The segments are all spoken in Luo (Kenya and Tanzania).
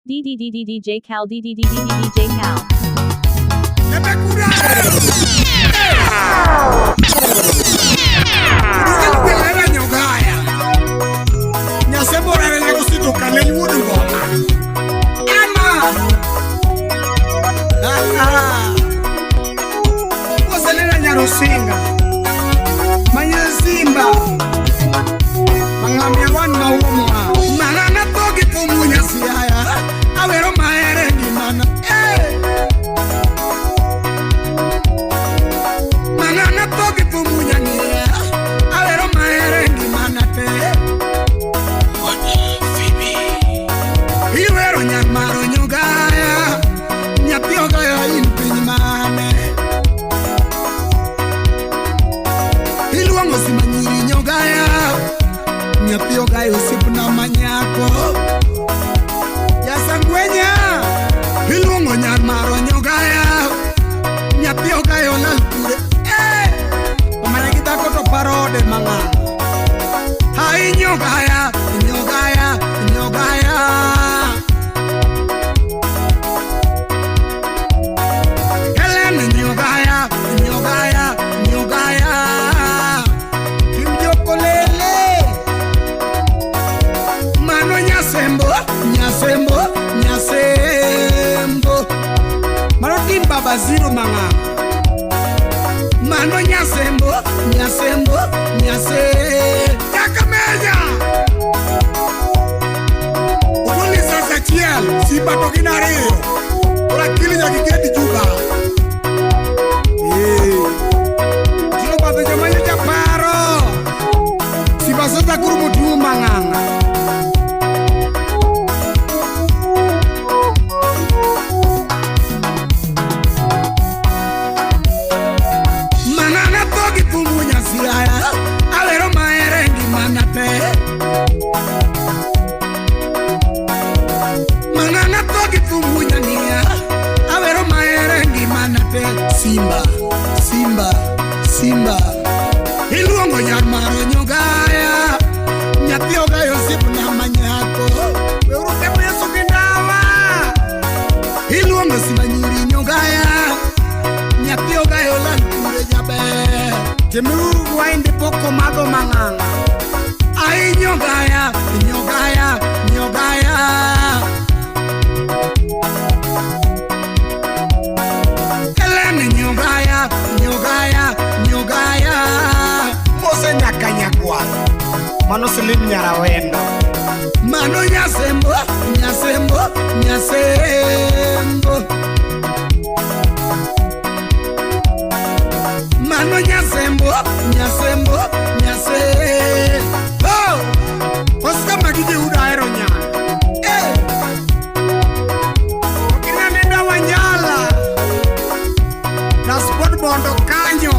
D D D D D J Cal D D D D D D J Cal. Nyarusinga Manyasimba Mangamia wan maumwa Manana togi pumunya siaya Awero maere ngimana eh. Manana togi pumunya ngia Awero maere ngimana te Iwero nyamaro nyugaya Nyathi ogaya in piny mane Iluongo sima nyiri nyogaya Nyathi ogayo osiepna manyako Jasangwenya Iluongo nyar maro nyogaya Nyathi ogayo lal kure eh! Omanya gi dhako to paro ode mang'ang' Ai nyogaya, nyogaya, nyogaya Helen nyogaya, nyogaya, nyogaya Tim jokolele Mano nyasembo, nyasembo, nyasembo Mano tim baba zero mang'ang' Mano nyasembo, nyasembo, nyase Jakamenya Ugoli sasa achiel, Simba to gin ariyo. Koro akili nyaka iket Juba. Eh. Tiro batho joma nyocha paro. Simba sasa koro moting'o mang'ang'a. Mang'ang'a tho gi thum nyasiaya. Awero maere ngimana te. Mang'ang'a tho gi thum nyang'iya. Awero maere ngimana te. Simba, Simba, Simba. Iluongo nyar maro nyogaya. Nyathi ogayo osiepna manyako. Weuru temo Yesu gi ndawa. Iluongo simba nyiri nyogaya. Nyathi ogayo lal kure jaber. Timuru wainde pok omadho mang'ang'a. Ai nyogaya, nyogaya, nyogaya. Helen nyogaya, nyogaya, nyogaya. Mose nyaka nyakwar. Mano Silim Nyarawendo. Mano nyasembo, nyasembo, nyasembo. Mano nyasembo, nyasembo, nyase. Oh! Oscar magi Jehuda ahero nyang. Eh! Okinanenda Wanjala. Transport bondo kanyo.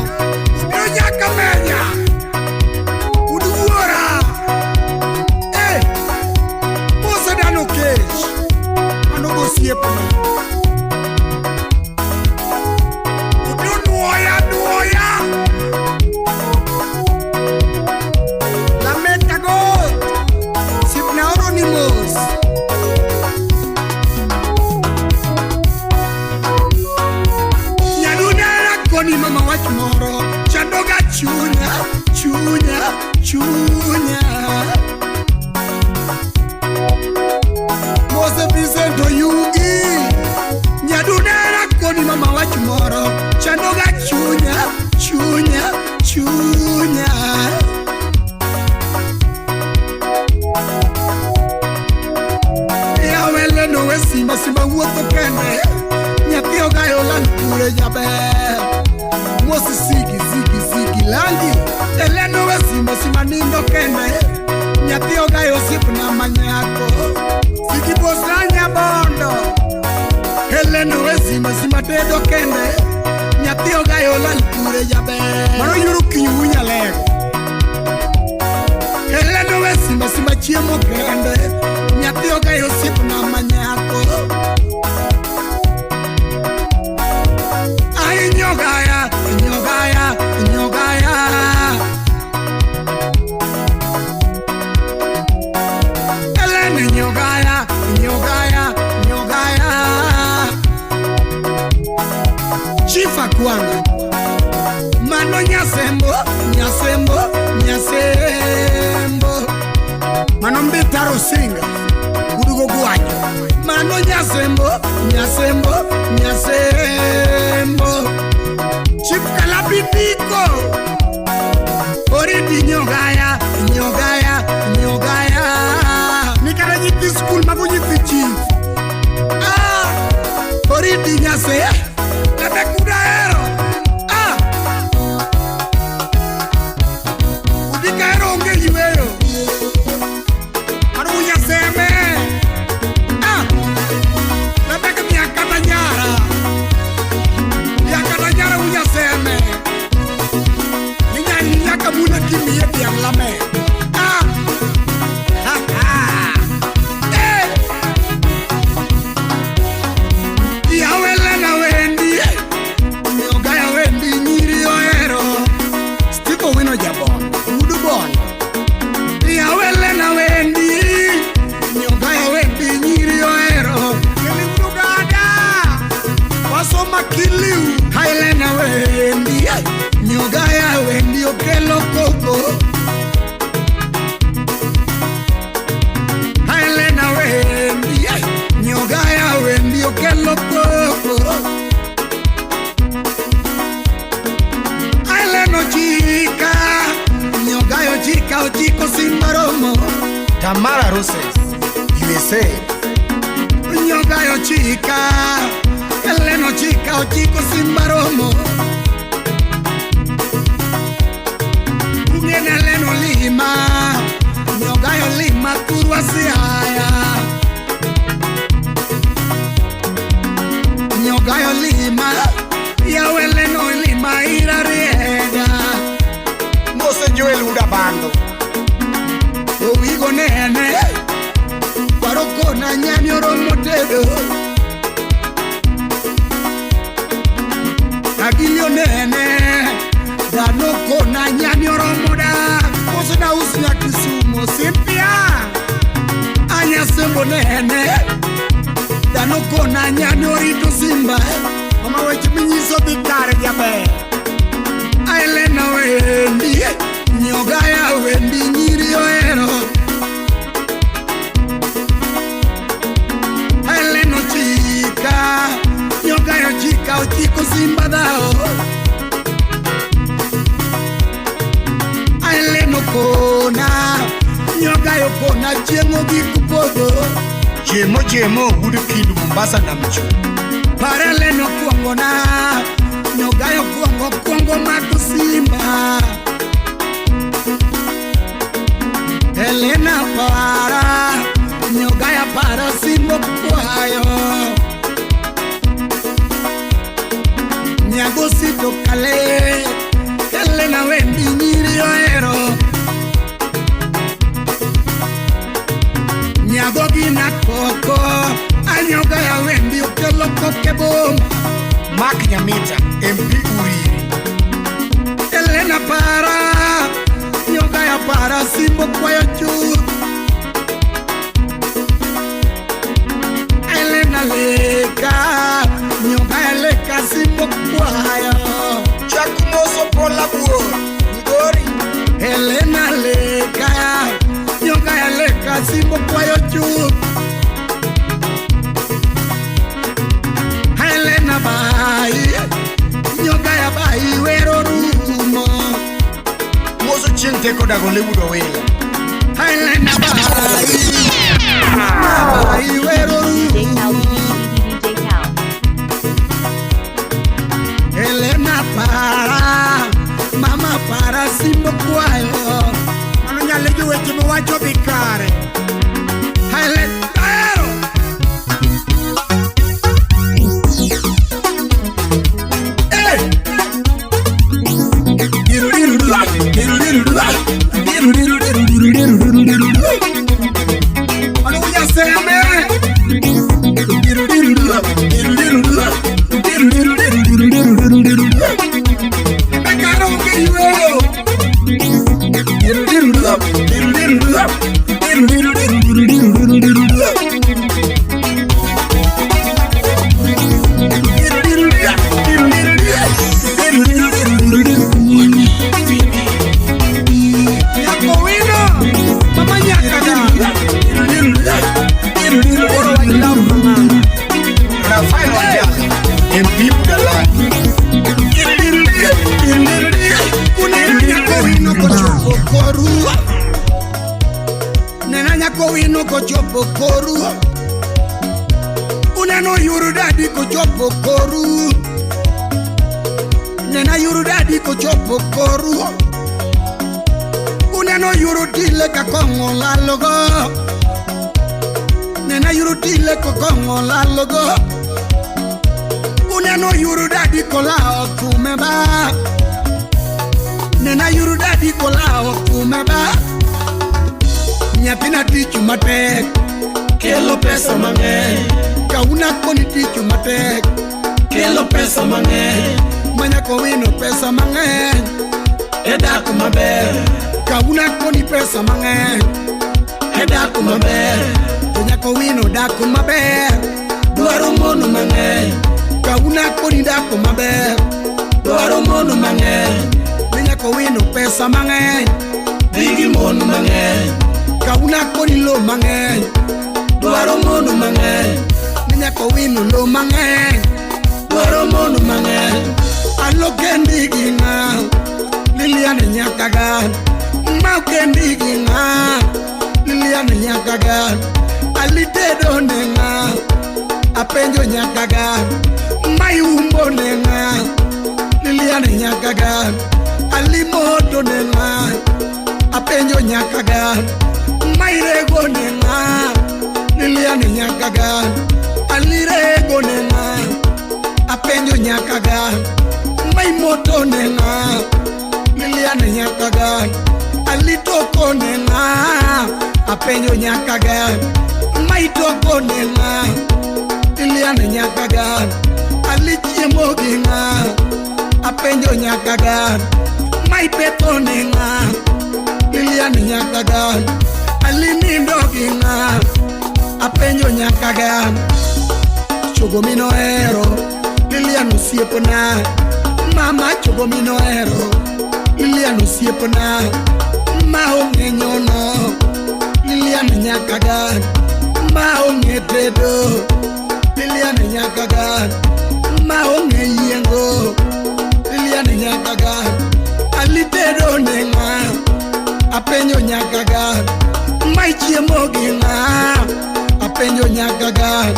Ubiro nyaka menya. Uduora. Eh! Mose dhano kech. Mano gosiepna. Ubiro nuoya nuoya. Lamek Agot. Sipna oro ni mos. Nyadunera koni mama wach moro chandoga chunya chunya chunya Mose Vincent Oyugi Nyadunera koni mama wach moro chandoga chunya chunya chunya Yawele nowe simba simba wuotho kende nyathi ogayo lal kure jaber Mosi sigi sigi sigi langi Eleno we simba simba nindo kende nyathi ogayo osiepna manyako Sigi bosna nyabondo Eleno we simba simba tedo kende nyathi ogayo lal kure jaber Mano yuro kinyu nyalego Eleno we simba simba chiemo kende nyathi ogayo osiepna manyako Ai nyogaya, nyogaya, nyogaya. Ellen nyogaya, nyogaya, Gwanga. Mano Nyasembo, Nyasembo, Nyasembo. Mano Mbita Rusinga Udugo Gwanyo. Mano Nyasembo, Nyasembo, Nyasembo. Chief Kalabindiko. Oridi Nyogaya, Nyogaya, Nyogaya. Nikata nyithi skul mago nyithi chief. Ah, Oridi Nyase, Kata kudahero. Ah, Udikahero onge yweyo. Mano Unyaseme. Ah, Rebecca miya kata nyara. Miya kata nyara Unyaseme. Ninyani nyaka muna kimiye dhiang' lame. Ah, Ha ha. Eh. Yawelena wendi, Nyogaya wendi nyiri ohero. Steve Owino Jabon. Wuod Bondo. Yawelena wendi, Nyogaya wendi nyiri ohero. Keli Uganda. Wasoma Kiliu. Helena wendi, Nyogaya wendi okelo koko. Helena wendi, Nyogaya wendi okelo koko. Helena ochika, Nyogaya ochika, ochiko simba romo. Tamara Roses. USA. Nyogaya ochika, Helena ochika, ochiko simba romo. Ung'ene Helena olima, Nyogaya olima thurwa Siaya. Nyogaya olima, yawa Helena olima ira Rieda. Mose Joel Wuod Abando. Owigo nene, kwaro kona nyani oromo tedo. Agilio nene, dhano kona nyani oromo dak. Mose Daus nya Kisumo. Cynthia. Anyasembo nene, dhano kona nyani orito simba. Mama weche minyiso dhi kare jaber. Helena wendi, Nyogaya wendi nyiri ohero. Helena ochika, Nyogaya ochika, ochiko simba dhao. Helena okona, Nyogaya okona chieng' ogik podho. Jemo Jemo Wuod Kindu Mombasa Namcho. Par Helena okuongona, Nyogaya okuongo okuongo mako simba. Helena para, Nyogaya para simbo kwayo. Nyagosi to kale, Helena wendi nyiri ohero. Nyago gina koko, Anyogaya wendi okelo koke boma. Mark Nyamita MP Uriri. Helena para, Nyogaya para simbo kwayo chuth. Helena leka, Nyogaya leka simbo kwayo. Chak moso Paul Abuor. Migori. Helena leka, Nyogaya leka simbo kwayo chuth. Helena bai, Nyogaya bai wero rumo. Moso chieng' teko dago Hollywood Owila. Helena bai, mama bai wero DJ Cal rumo. D D D D D DJ Cal. Helena para, mama para simbo kwayo. Mano nyalo weche miwacho dhi kare. Helena ahero. Eh! Mano Unyaseme. kochopo koru. Uneno yuru dadi kochopo koru. Nena yuru dadi kochopo koru. Uneno yuru tile ka kong'o lalogo. Nena yuru tile ka kong'o lalogo. Uneno yuru dadi kolao kume ba. Nena yuru dadi kolao kume ba. Nyathina tich matek kelo pesa mang'eny. Kauna koni tich matek kelo pesa mang'eny. Manyako wino pesa mang'eny e dak maber. Kauna koni pesa mang'eny e dak maber. To nyako wino dak maber dwaro mono mang'eny. Kauna koni dak maber dwaro mono mang'eny. Ne nyako wino pesa mang'eny dhi gi mon mang'eny. Kauna koni lo mang'eny dwaro mono mang'eny. Ne nyako wino lo mang'eny dwaro mono mang'eny. Alo kendi gi ng'a Lilian nyakaga ma kendi gi ng'a Lilian nyakaga alitedo ne ng'a apenjo nyakaga mayumbo ne ng'a Lilian nyakaga alimoto ne ng'a apenjo nyakaga mairego ne ng'a Lilian nyakaga alirego ne ng'a apenjo nyakaga maimoto ne ng'a Lilian nyakaga alitoko ne ng'a apenjo nyakaga maitoko ne ng'a Lilian nyakaga alichiemo gi ng'a apenjo nyakaga maipetho ne ng'a Lilian nyakaga alinindo gi ng'a apenjo nyakaga chogo minohero Lilian osiepna mama chogo minohero Lilian osiepna ma onge nyono Lilian nyakaga ma onge tedo Lilian nyakaga ma onge yiengo Lilian nyakaga alitedo ne ng'a apenjo nyakaga maichiemo gi ng'a apenjo nyakaga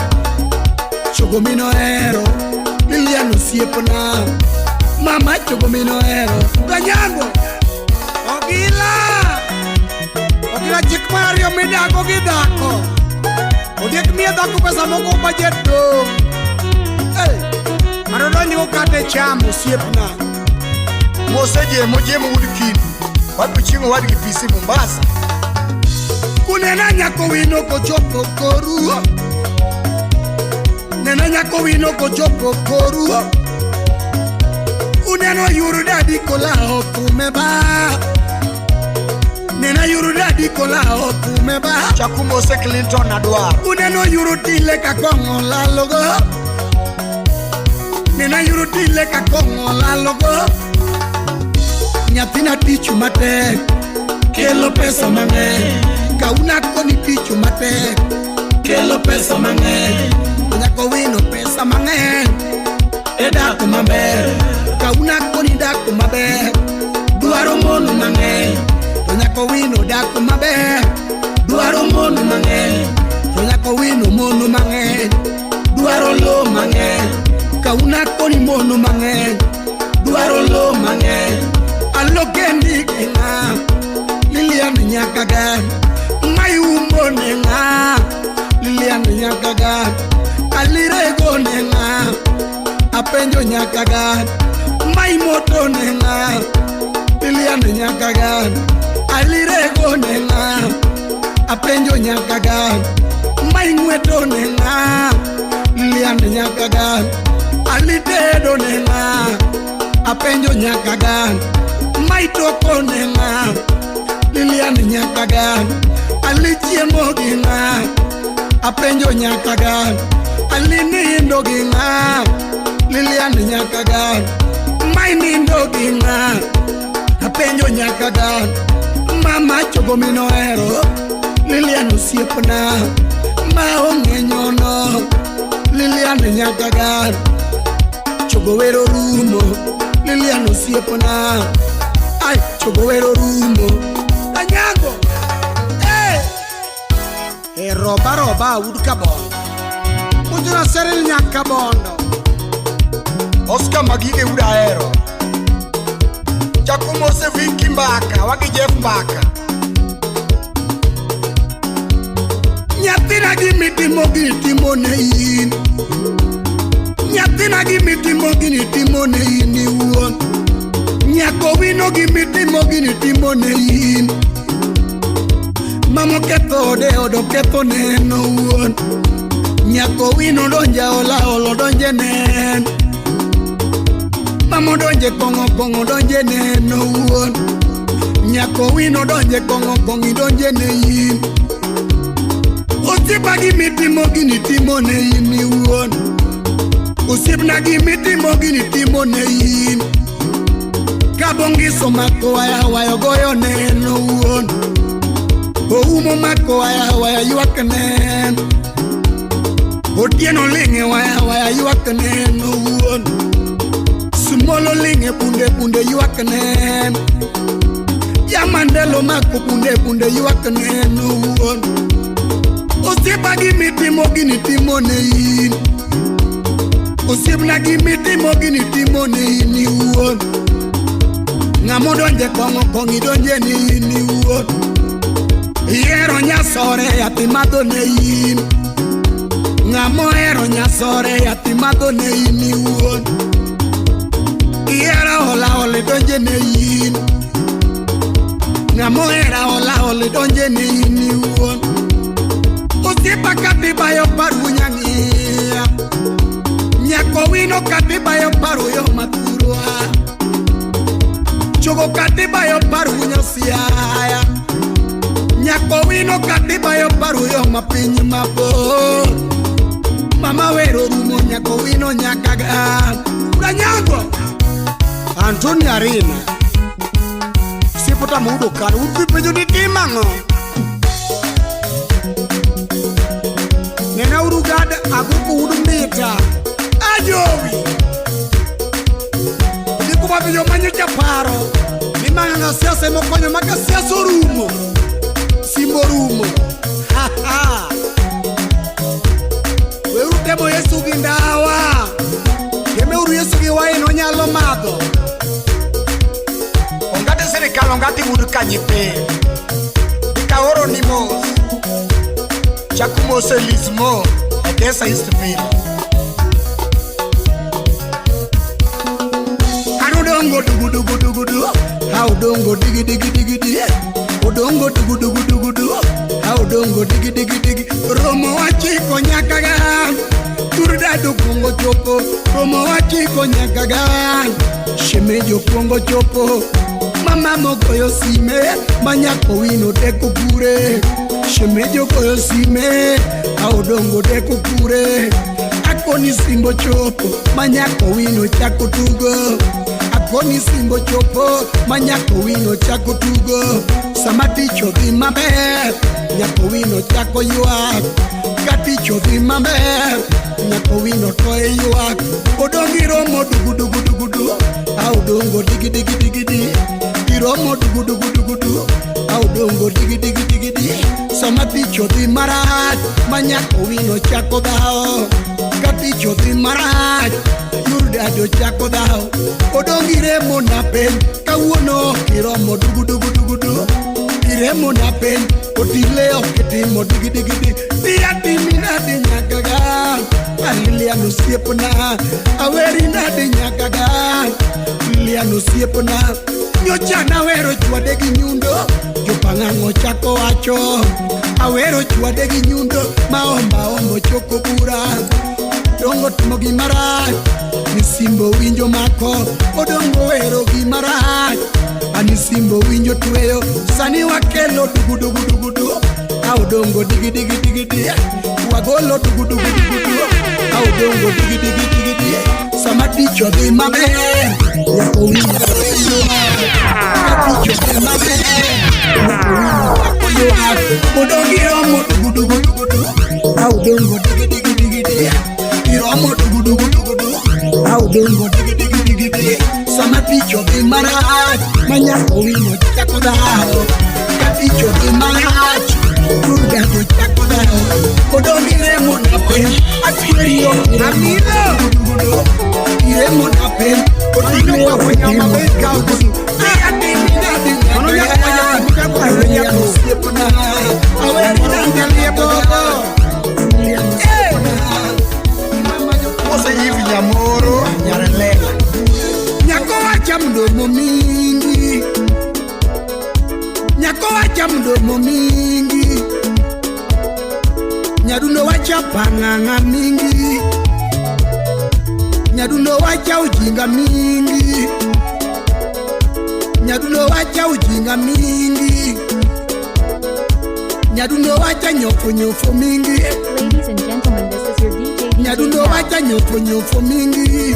chogo minohero Lilian osiepna mama chogo minohero Ganyango Ogila! Ogila chik mar ariyo midago gi dhako. Ondiek miyo dhako pesa moko budget dong'. Hey, mano donjgo kata e cham osiepna. Mose jemo jemo wuod Kindu. Wadhi chiemo wadgi PC Mombasa. Kunena nyako wino kochopo koru. Nena nyako wino kochopo koru. Uneno yuru dadi kolao kume ba. Nena yuru dadi kolao kume ba. Chaku Mose Clinton adwaro. Uneno yuru tile ka kong'o lalogo. Nena yuru tile ka kong'o lalogo. Nyathina tich matek kelo pesa mang'eny. Kauna koni tich matek kelo pesa mang'eny. Nyako wino pesa mang'eny e dak maber. Kauna koni dak maber dwaro mono mang'eny. To nyako wino dak maber dwaro mono mang'eny. To nyako wino mono mang'eny dwaro lo mang'eny. Kauna koni mono mang'eny dwaro lo mang'eny. Alo kendi gi ng'a Lilian nyakaga mayumbo ne ng'a Lilian nyakaga alirego ne ng'a apenjo nyakaga maimoto ne ng'a Lilian nyakaga alirego ne ng'a apenjo nyakaga maing'weto ne ng'a Lilian nyakaga alitedo ne ng'a apenjo nyakaga maitoko ne ng'a Lilian nyakaga alichiemo gi ng'a apenjo nyakaga alinindo gi ng'a Lilian nyakaga mainindo gi ng'a apenjo nyakaga mama chogo minohero Lilian osiepna ma onge nyono Lilian nyakaga chogo wero rumo Lilian osiepna ai chogo wero rumo Anyango! Hey! E roba roba ud kabondo. Mujuna Cyril Nyakabondo. Oscar Magige wuod Ahero. Chako mose Vicky Mbaka, wagi Jeff Mbaka. Nyathina gimitimo gini timo ne in. Nyathina gimitimo gini timo ne in iwuon. Nyako wino gimitimo gini timo ne in. Mama oketho ode od oketho ne en owuon. Nyako wino donje ola olo donje ne en. Mama donje kong'o kong'o donje ne en owuon. Nyako wino donje kong'o kong'o idonje ne in. Osiepa gimitimo gini timo ne in iwuon. Osiepna gimitimo gini timo ne in. Kabongiso mako waya waya goyo ne en owuon. Oumo mako waya waya ywak ne en. Otieno ling'e waya waya ywak ne en owuon. Smolo ling'e bunde bunde ywak ne en. Yamandelo mako bunde bunde ywak ne en owuon. Osiepa gimitimo gini timo ne in. Osiepna gimitimo gini timo ne in iwuon. Ng'ama odonje kong'o kong'o idonje ne in iwuon. Ihero nyasore yathi madho ne in. Ng'ama ohero nyasore yathi madho ne in iwuon. Ihero hola hola idonje ne in. Ng'ama ohero hola hola idonje ne in iwuon. Osiepa kati bayo paru nyang'iya. Nyako wino kati bayo paru yo mathurwa. Chogo kati bayo paru nyasiaya. Nyako wino kati bayo paru yo mapiny mabor. Mama wero rumo nyako wino nyaka ga. Uranyango. Antoni Arina. Sipota mudo kan udhi penjo ni timang'o. Nena urugad aguko ud mita. Ajowi. Dhi kuma penjo manyo japaro. Ni mang'ang'a siasa emokonyo maka siasa orumo. Simbo orumo. Ha ha. Weuru temo Yesu gi ndawa. Temeuru Yesu gi wain onyalo madho. Ongati sirikal ongati wuod Kanyipir. Dikaoro ni mos. Chako mose Lismo, Egesa East Ville. Odongo dugu dugu dugu du. Ha odongo digi digi digi di. Odongo dugu dugu dugu du. Ha odongo digi digi digi. Romo wachiko nyaka ga. Turdado kuongo chopo. Romo wachiko nyaka ga. Shemejo kuongo chopo. Mama mogoyo sime. Manyako wino teko kure. Shemejo goyo sime. Ha odongo teko kure. Akoni simbo chopo. Manyako wino chako tugo. Akoni simbo chopo manyako wino chako tugo. Sama tich odhi maber nyako wino chako ywak. Ka tich odhi maber nyako wino to ywak. Odong iromo dugu dugu dugu du. A odongo digi digi digi di. Iromo dugu dugu dugu du. A odongo digi digi digi di. Sama tich odhi marach manyako wino chako dhawo. Ka tich odhi marach yurdado chako dhawo. Odong iremo na piny kawuono ok iromo dugu dugu dugu du. Iremo na piny otile ok itimo digi digi di. Dia timi nadi nyaka ga. Alilian osiepna aweri nadi nyaka ga. Lilian osiepna nyocha nawero chwade gi nyundo. Jopang'ang'o chako wacho awero chwade gi nyundo. Maomba ombo choko bura. Odongo timo gimarach ni simbo winjo mako. Odongo wero gimarach ani simbo winjo tweyo. Sani wakelo dugu dugu dugu du. A odongo digi digi digi di. Wagolo dugu dugu dugu du. A odongo digi digi digi di. Sama tich odhi maber nyako winjo ywak. Ka tich odhi maber nyako winjo ywak. Odongo iromo dugu dugu dugu du. A odongo digi digi digi di. Iromo dugu dugu dugu du. A odongo digi digi digi di. Sama tich odhi marach manyako wino chako dhawo. Ka tich odhi marach turgado chako dhawo. Odong iremo na piny Atweri ok Amilo. Iremo na piny Odino kwa wanyama beka ugudu. Mano nyaka wanyama beka ugudu. Angalie bobo. Mose hivi Nyamoro Nyarelela. Nyako wacha mdomo mingi Nyako wacha mdomo mingi Nyadundo wacha pang'ang'a mingi Nyadundo wacha ujinga mingi Nyadundo wacha ujinga mingi Nyadundo wacha nyofo nyofo mingi Ladies and gentlemen, this is your DJ DJ Nyadundo Cal. wacha nyofo nyofo mingi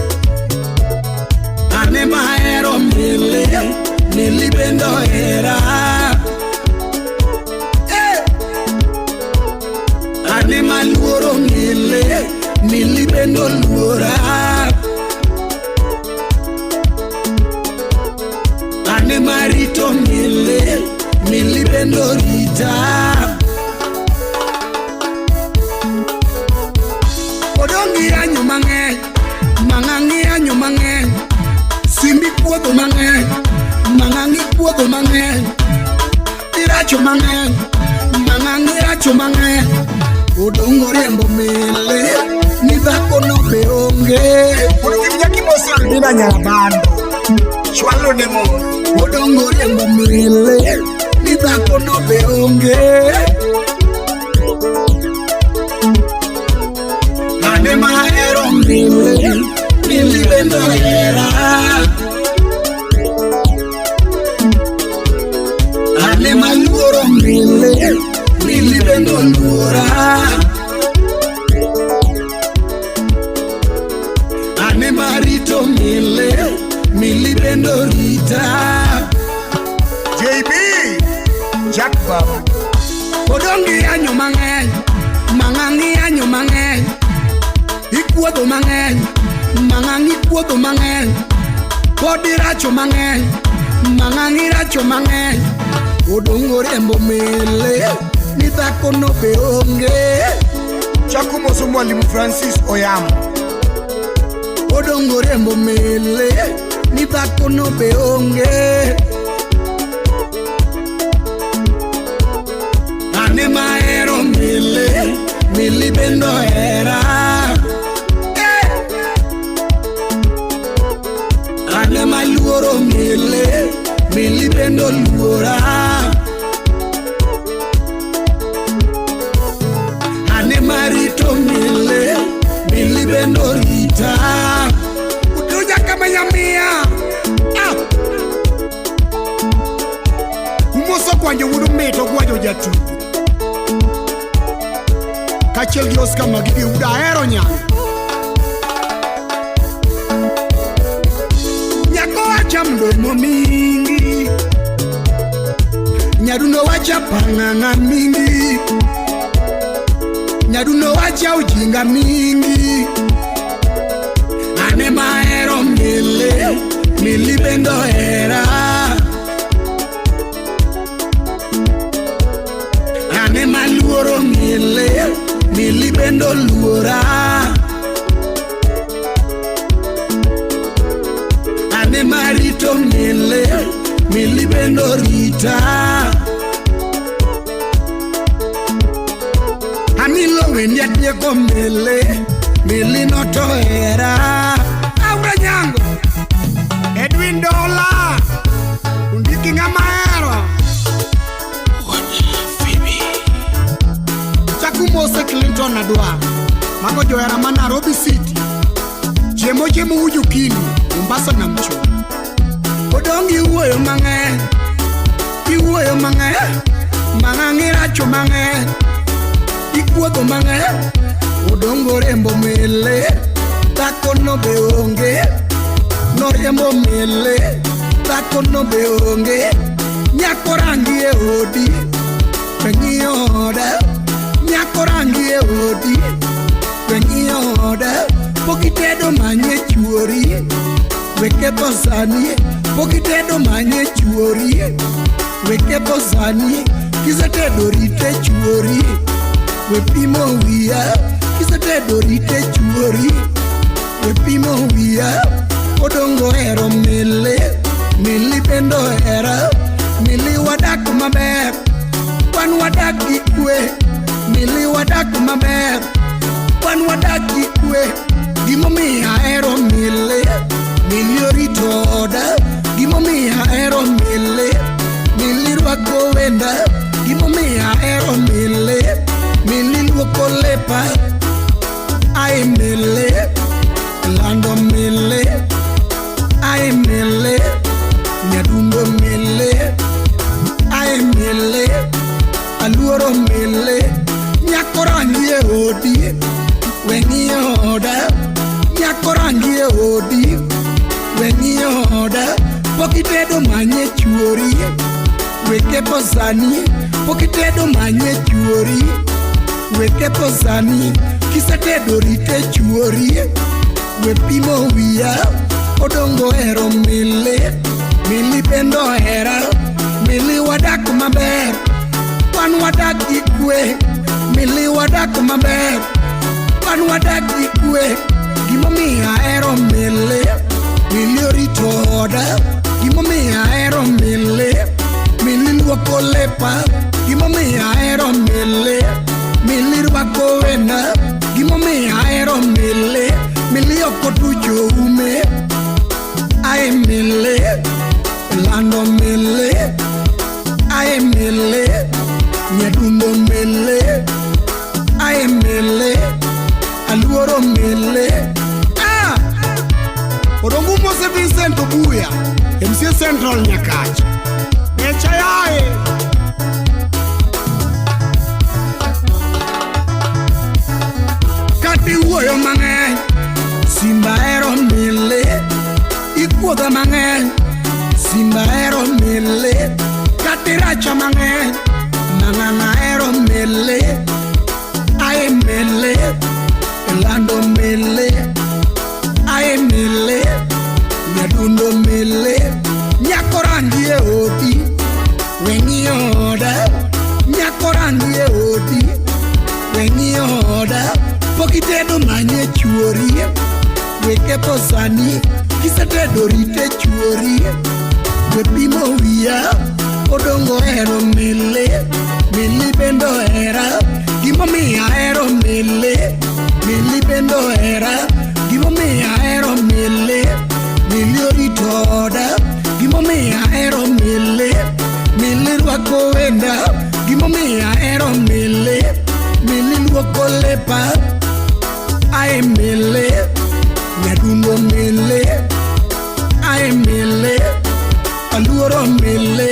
Ane mahero mili Mili bendo hera Eh! Ane maluoro mili Mili bendo luora Ane marito mili Mili bendo rita Odongi anyo mang'eny Mang'ang'i anyo mang'eny Simbi puodho mang'eny Mang'ang'i puodho mang'eny Iracho mang'eny Mang'ang'i iracho mang'eny Odongo riembo mele Ni dhako no be onge Mondo kik nyaki mose Albina Nyarabando. Chwalo ne mos. Odongo riembo mele Ni dhako no be onge Ane mahero mele Mili bendo hera Ane maluoro mele Mili bendo luora Ane marito mele Mili bendo rita JB Jack Baba. Odongi anyo mang'eny Mang'ang'i anyo mang'eny Ikuodho mang'eny Mang'ang'i ikuodho mang'eny Pod iracho mang'eny Mang'ang'i iracho mang'eny Odongo riembo mele Ni dhako no be onge Chaku moso Mwalimu Francis Oyamo. Odongo riembo mele Ni dhako no be onge Ane mahero mele Mili bendo hera Eh! Ane maluoro mele Mili bendo luora Ane marito mele Mili bendo rita Utuja kama nyamia. Ah. Umoso kwanjo wuod mito gwajo jatugo. Kaachiel gi Oscar Magigi wuod ahero nyango. Nyako wacha mdomo mingi Nyadundo wacha pang'ang'a mingi Nyadundo wacha ujinga mingi Ane mahero mili Mili bendo hera Ane maluoro mili Mili bendo luora Ane marito mili Mili bendo rita Amilo wendi atieko mili Mili notohera Aura nyango. Edwin Dola. Undiki ng'ama ahero. Chaku mose Clinton Adwar. Mago johera ma Nairobi City. Chiemo chiemo uju kinu. Mombasa nam chumbi. Odong iwuoyo mang'eny Iwuoyo mang'eny Mang'ang' iracho mang'eny Ikuodho mang'eny Odongo riembo mele Dhako no be onge Noriembo mele Dhako no be onge Nyako rangi e odi We ng'iyo oda Nyako rangi e odi We ng'iyo oda Pok itedo manye chuori We ketho sani Pok itedo manye chuori We ketho sani Kisetedo rite chuori. We pimo wiya, kisetedo rite chuori. We pimo wiya, odongo hero mili, mili bende ohera. Mili wadak maber, wan wadak gi kwe. Mili wadak maber, wan wadak gi kwe. Gimomiyo ahero mili, mili orito oda. Gimomiyo ahero mili, mili rwako wenda. Gimomiyo ahero mili, mili luoko lepa. Ai mili, lando mili, ai mili, nyadundo mili, ai mili, aluoro mili. Nyako rangi e odi, we ng'iyo oda. Nyako rangi e odi, we ng'iyo oda. Pok itedo manye chuori, we ketho sani. Pok itedo manye chuori, we ketho sani. Kisetedo rite chuori, we pimo wiya. Odongo hero mili, mili bende ohera. Mili wadak maber, wan wadak gi kwe. Mili wadak maber, wan wadak gi kwe. Gimomiyo ahero mili, mili orito oda. Gimomiyo ahero mili, mili luoko lepa. Gimomiyo ahero mili, mili rwako wenda. Gimomiyo ahero mili, mili ok otucho ume. Ai mili, lando mili, ai mili, nyadundo mili, ai mili, aluoro mili. Ah! Odongu Mose Vincent Obuya, MCA Central Nyakach. Echa yae. Kati wuoyo mang'eny, Simba hero mili, ikuodha mang'eny, Simba hero mili, kati racha mang'eny, mang'ang'a hero mili, ai mili, lando mili, ai mili, nyadundo mili, nyako rangi e odi, we ng'iyo oda, nyako rangi e odi, we ng'iyo oda. Pok itedo manye chuori, we ketho sani. Kisetedo rite chuori, we pimo wiya. Odongo hero mili, mili bende ohera. Gimomiyo ahero mili, mili bende ohera. Gimomiyo ahero mili, mili orito oda. Gimomiyo ahero mili, mili rwako wenda. Gimomiyo ahero mili, mili luoko lepa. Ai mili, nyadundo mili, ai mili, aluoro mili,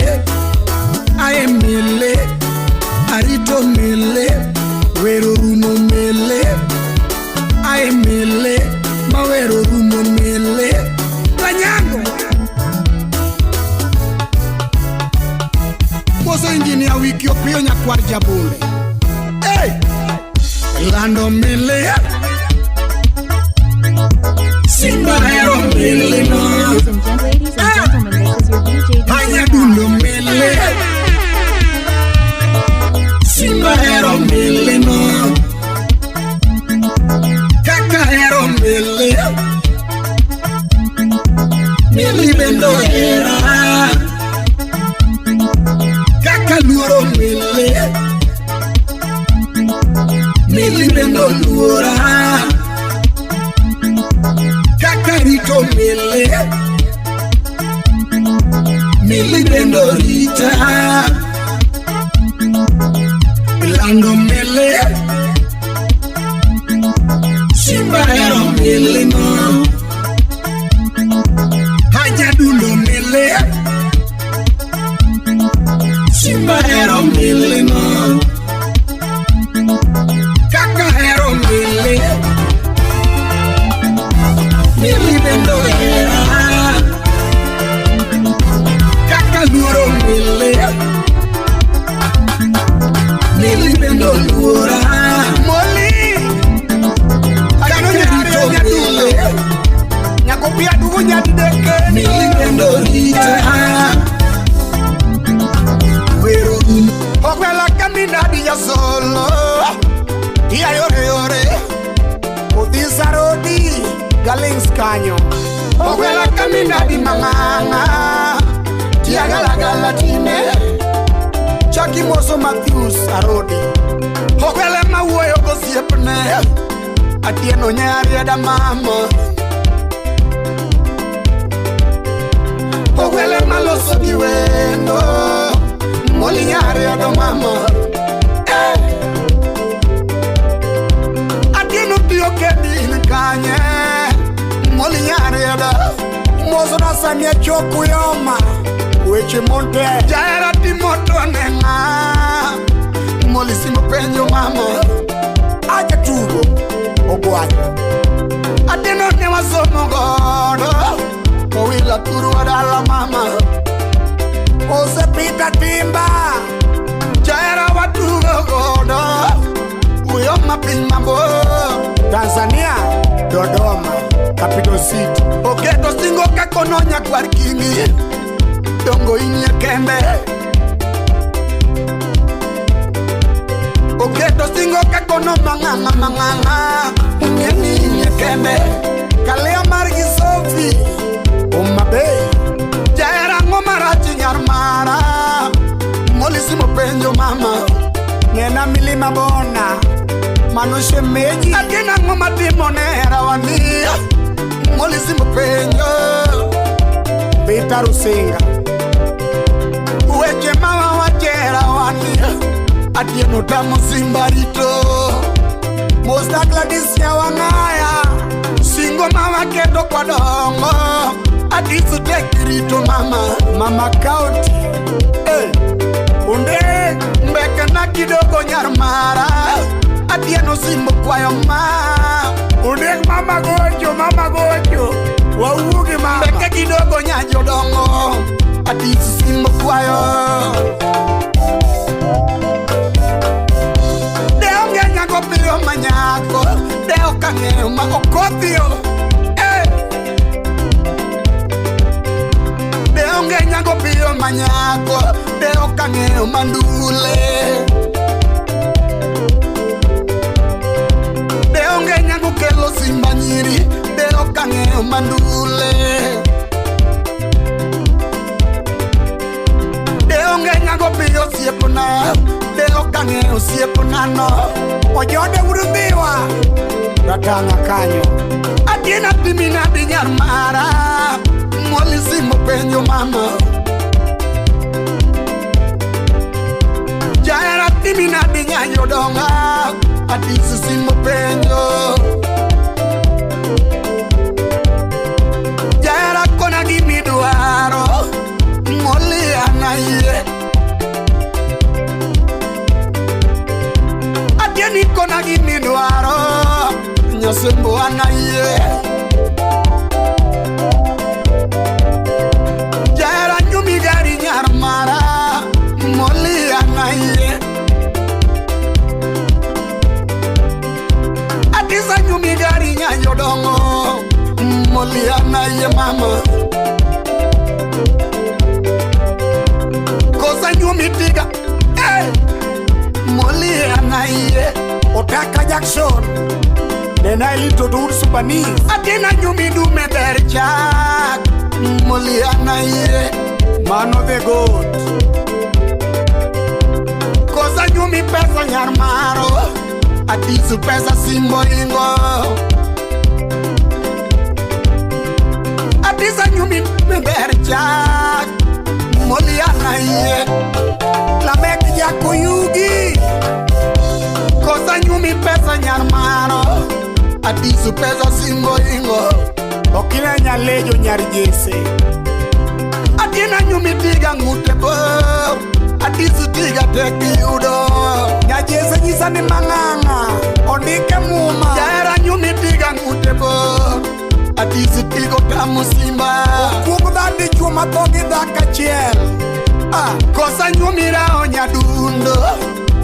ai mili, arito mili, wero rumo mili, ai mili, mawero rumo mili. Lanyango. Mose Engineer Wiki Opiyo nyakwar Jabunde. Hey! Lando mili, Simba hero mili no. Ladies and gentlemen, this is your DJ DJ Anyadundo mili, Simba hero mili no. Kaka hero mili, mili bende ohera. Kaka luoro mili, mili bende oluora. Kaka rito mili, mili bende orita. Lando mili, Simba hero mili no. Hajadundo mili, Simba hero mili no. Kaka hero mili, mili bende ohera. Kaka luoro mili, mili bende oluora. Moli. Kaka Agano rito nyariyo nyadundo. mili, Galings kanyo. Ogwela kaminda di mang'ang'a tiagalagala time Chaki moso Matthews Arodi. Ogwele mawuoyo gosiepne Atieno nyarieda mama Ogwele maloso gi wendo Moli nyariedo mama eh. Atieno tiyo kedi in kanye Moli nyarieda Moso na Samia Chokuyoma. Weche monte. Jahera timo to ne ng'a Moli simo penjo mama Aja tugo. Ogwanyo. Atieno ne wasomo godo Kowila thurwa dala mama Osepita Timba. Jahera watugo godo Uyoma piny mabor Tanzania. Dodoma. Capital City. Oketo singo kakono nyakwar kingi Dongo inie kende Oketo singo kakono mang'ang'a mang'ang'a Ung'eni inie kende Kaleo mar gi Sophie. Homa Bay. Jahera ang'o marach nyar mara Moli simo penjo mama Nena milima bona. Mano shemeji. Atin ang'o matimo ne herawani Moli simo penjo Peter Rusinga. Weche mawawacho herawani Atieno tamo simba rito Mosta Gladys Nyawang'aya. Singo mawaketo kwadongo Adisu tek rito mama Mama County. hey. Onde. Mbeke na kidogo nyar mara Atieno simbo kwayo ma Onde mama gocho, mama gocho. Wawuogi mama. Mbeke kidogo nya jodongo Adisu simbo kwayo De onge nyago piyo manyako De ok ang'eyo ma okothio eh. De onge nyago piyo manyako De ok ang'eyo mandule De onge nyago kelo simba nyiri De ok ang'eyo mandule De onge nyago piyo osiepna De ok ang'eyo osiepna no Ojode Urumbiwa. Ratanga kanyo. Atiena timi nadi nyar mara Moli simo penjo mama Jahera timi nadi nya jodonga Atisi simo penjo Jahera kona gimidwaro Moli anayie Atieni kona gimidwaro Nyasembo anayie Jahera nyumi gari nyar mara Moli anayie Atisa nyumi gari nya jodongo Moli anayie mama Kosa nyumi tiga hey! Moli anayie Otaka Jackson. Nena Elito Dur Supanese. Atina nyumi dume ber chak Moli anayie Mano the goat. Kosa nyumi pesa nyar maro Atisu pesa simbo ingo Atisa nyumi dume ber chak Moli anayie Lamek Jakoyugi. Kosa nyumi pesa nyar maro Atisu pesa simbo ingo Okina Nyalejo nyar Jese. Atina nyumi tiga ng'ute bor Atisu tiga tek yudo Nyajese nyisa ni mang'ang'a. Ondike muma. Jahera nyumi tiga ng'ute bor Atisu tigo tamo simba Kuog dha dichuo matho gi dhako achiel. Ah, Kosa nyumi rao nyadundo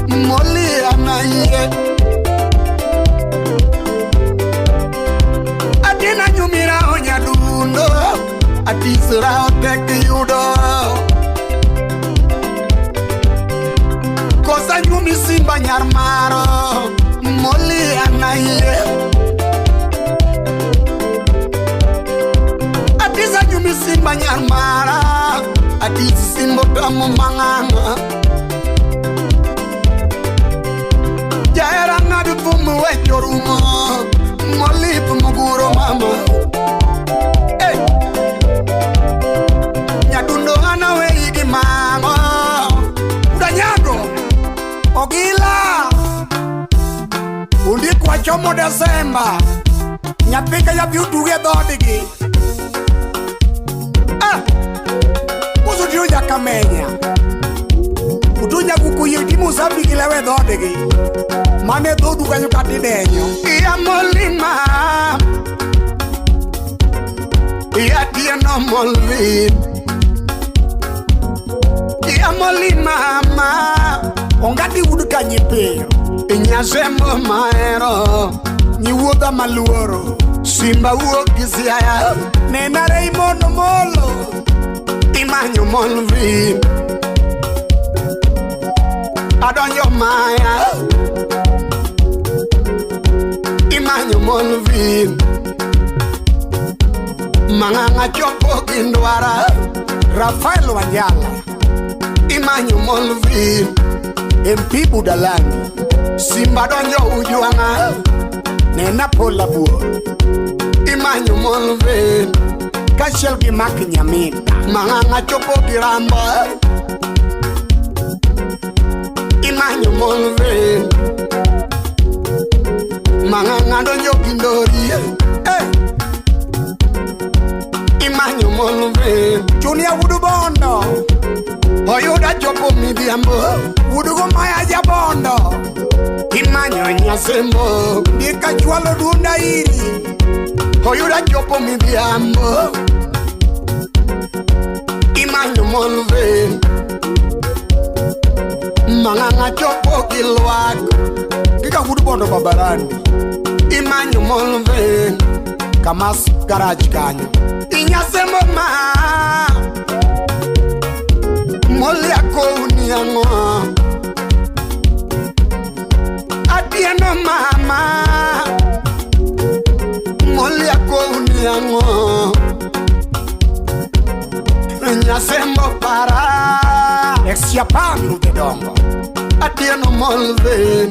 Moli anayie Atina nyumi rao nyadundo Atisu rao tek yudo Kosa nyumi simba nyar maro Moli anayie Simba nyar mara Atisi simbo tamo mang'ang'a Jahera ng'ado thum wecho rumo Molip muguro mama Hey! Nyadundo an aweyi gi mama Udanyago Ogila Ondiek wachomo Desemba Nyathi ka nyathi otuge dhodgi. Ah! Muso tiro jakamenya. Utunya kuku timo safi gi lewe dhodgi. Mane dhodu kanyo kata idenyo. Iya molima Iya tieno molvin Iya molima ma Ongati wuod kanyipiyo. Inyasembo mahero Nyiwuodha maluoro. Simba wuok gi Siaya Nena Raymond Omolo. Imanyo molvin Adonjo maya Imanyo molvin Mang'ang'a chopo gi ndwara Rafael Wanjala. Imanyo molvin MP Budalangi. Simba donjo Ujwang'a Nena Paul Abuor. Imanyo molvin Kaachiel gi Mark Nyamita. Mang'ang'a chopo gi Rambo Imanyo molvin Mang'ang'a donjo gi Ndori Eh! Imanyo molvin Chunia wuod Bondo. Oyuda chopo midhiambo Wuod Gomaya Jabondo. Imanyo nyasembo Ndika chwalo dunda iri. Oyuda chopo midhiambo Imanyo molvin Mang'ang'a chopo gi lwak Kika wuod Bondo Babarani. Imanyo molvin Kamas garage kanyo. Inyasembo ma Moliako uniang'o Atieno mama Moliako uniang'o Nyasembo para Ex Japan Ruthe Dongo. Atieno molvin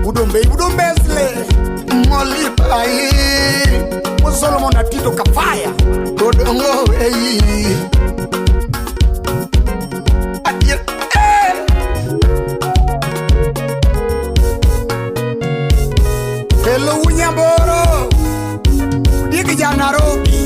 Udombe Udombesle. Molipai Solomon Atito Kafaya. Kodongo wei Atieno eh! Hello Unyamboro. Dick ja Nairobi.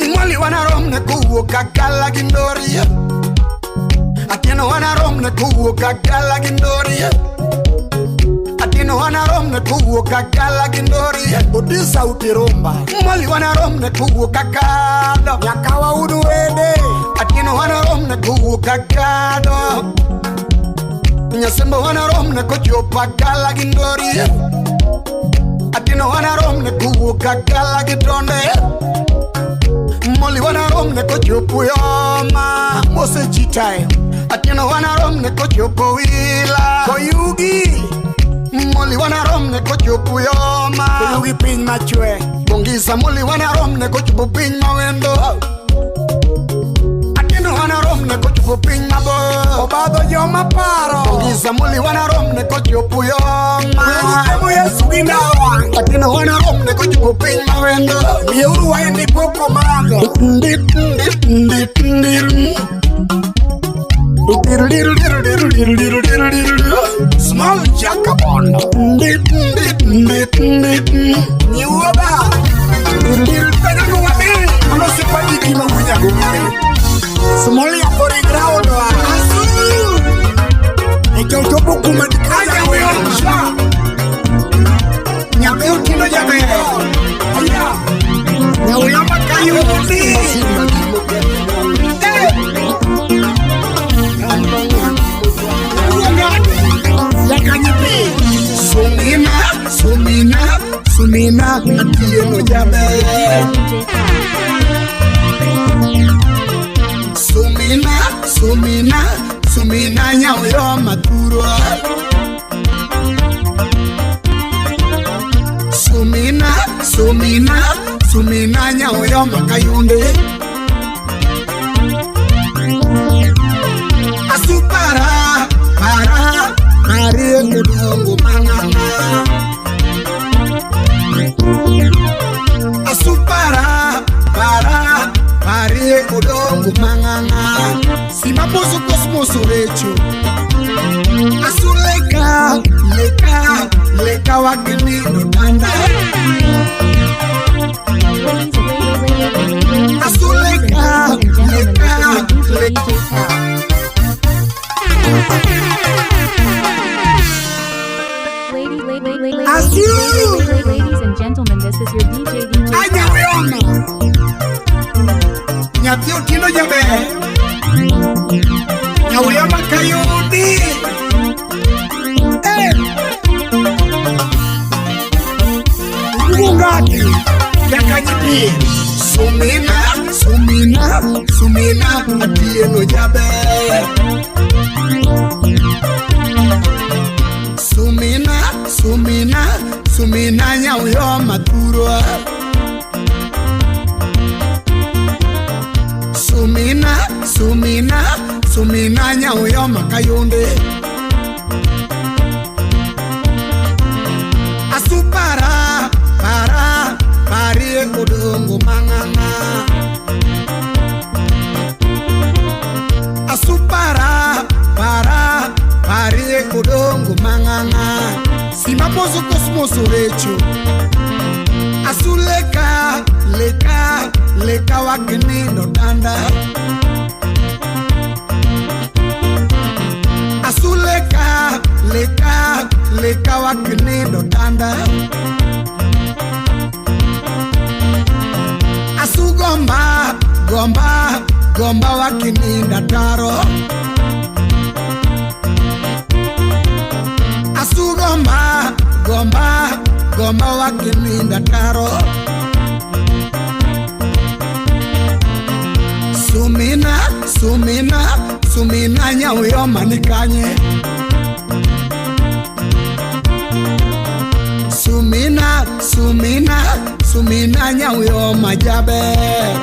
Ing'wali wanarom ne kowuok Kagala gi Ndori Atieno wanarom ne kowuok Kagala gi Ndori Atieno wanarom ne kowuok Kagala gi Ndori Odi sauti rumba. Mwali wanarom ne kowuok Kakado Nyaka waudu wede. Atieno wanarom ne kowuok Kakado Nyasembo wanarom ne kochopo Kagala gi Ndori Atieno wanarom ne kowuok Kagala gi Tonde Moli wanarom ne kochopo Yoma Mose Chitae. Atieno wanarom ne kochopo Wila Koyugi. Moli wanarom ne kochopo Yoma Koyugi piny machwe. Bongisa moli wanarom ne kochopo piny mawendo Atieno wanarom ne kochopo piny mabor Obadho joma paro. Bongisa moli wanarom ne kochopo Yoma Weuru Yesu gi ndawa. Atieno wanarom ne kochopo piny mawendo Miyeuru waini pok omadho. Small Jack Bondo. Nyiwuodha. Mano sipadiki ma winyago. Small yapore ground wa. Asu. Ochopo kuma dikaja wecha. Nyathi Otieno jaber. Aya. Nyaulama kayudi. Eh. Yakanyipi. Sumina, sumina, Sumina Atieno jaber. DJ Sumina, sumina, sumina nyauyo mathurwa. Sumina, sumina, sumina nyauyo makayunde. Asupara, para, parie kudongo mang'ang'a. Asupara, para, parie kudongo mang'ang'a. Simaposo kosmos orecho. Asuleka, leka, leka wakinindo danda. Ladies, Asuleka, and gentlemen, leka, this is your leka. DJ DJ Pal. Lady, lady, lady, lady, Asu! ladies and gentlemen, this is your DJ DJ Pal. Anyawioma. Nyathi Otieno jaber. Nyawioma kayudi. Eh. Ugungati. Nyaka nyipir. Sumina, sumina, sumina Atieno jaber. Sumina, sumina, sumina nyawioma thurwa. Sumina, sumina, sumina nyawioma kayunde. Asupara, para, parie odongo mang'ang'a. Asupara, para, parie odongo mang'ang'a. Simaposo kosmos orecho. Asuleka, leka, leka wakinindo danda. Asuleka, leka, leka wakinindo danda. Asugomba, gomba, gomba wakininda taro. Asugomba, gomba, gomba wakininda taro. Sumina, sumina, sumina nyawioma ni kanye. Sumina, sumina, sumina nyawioma jaber.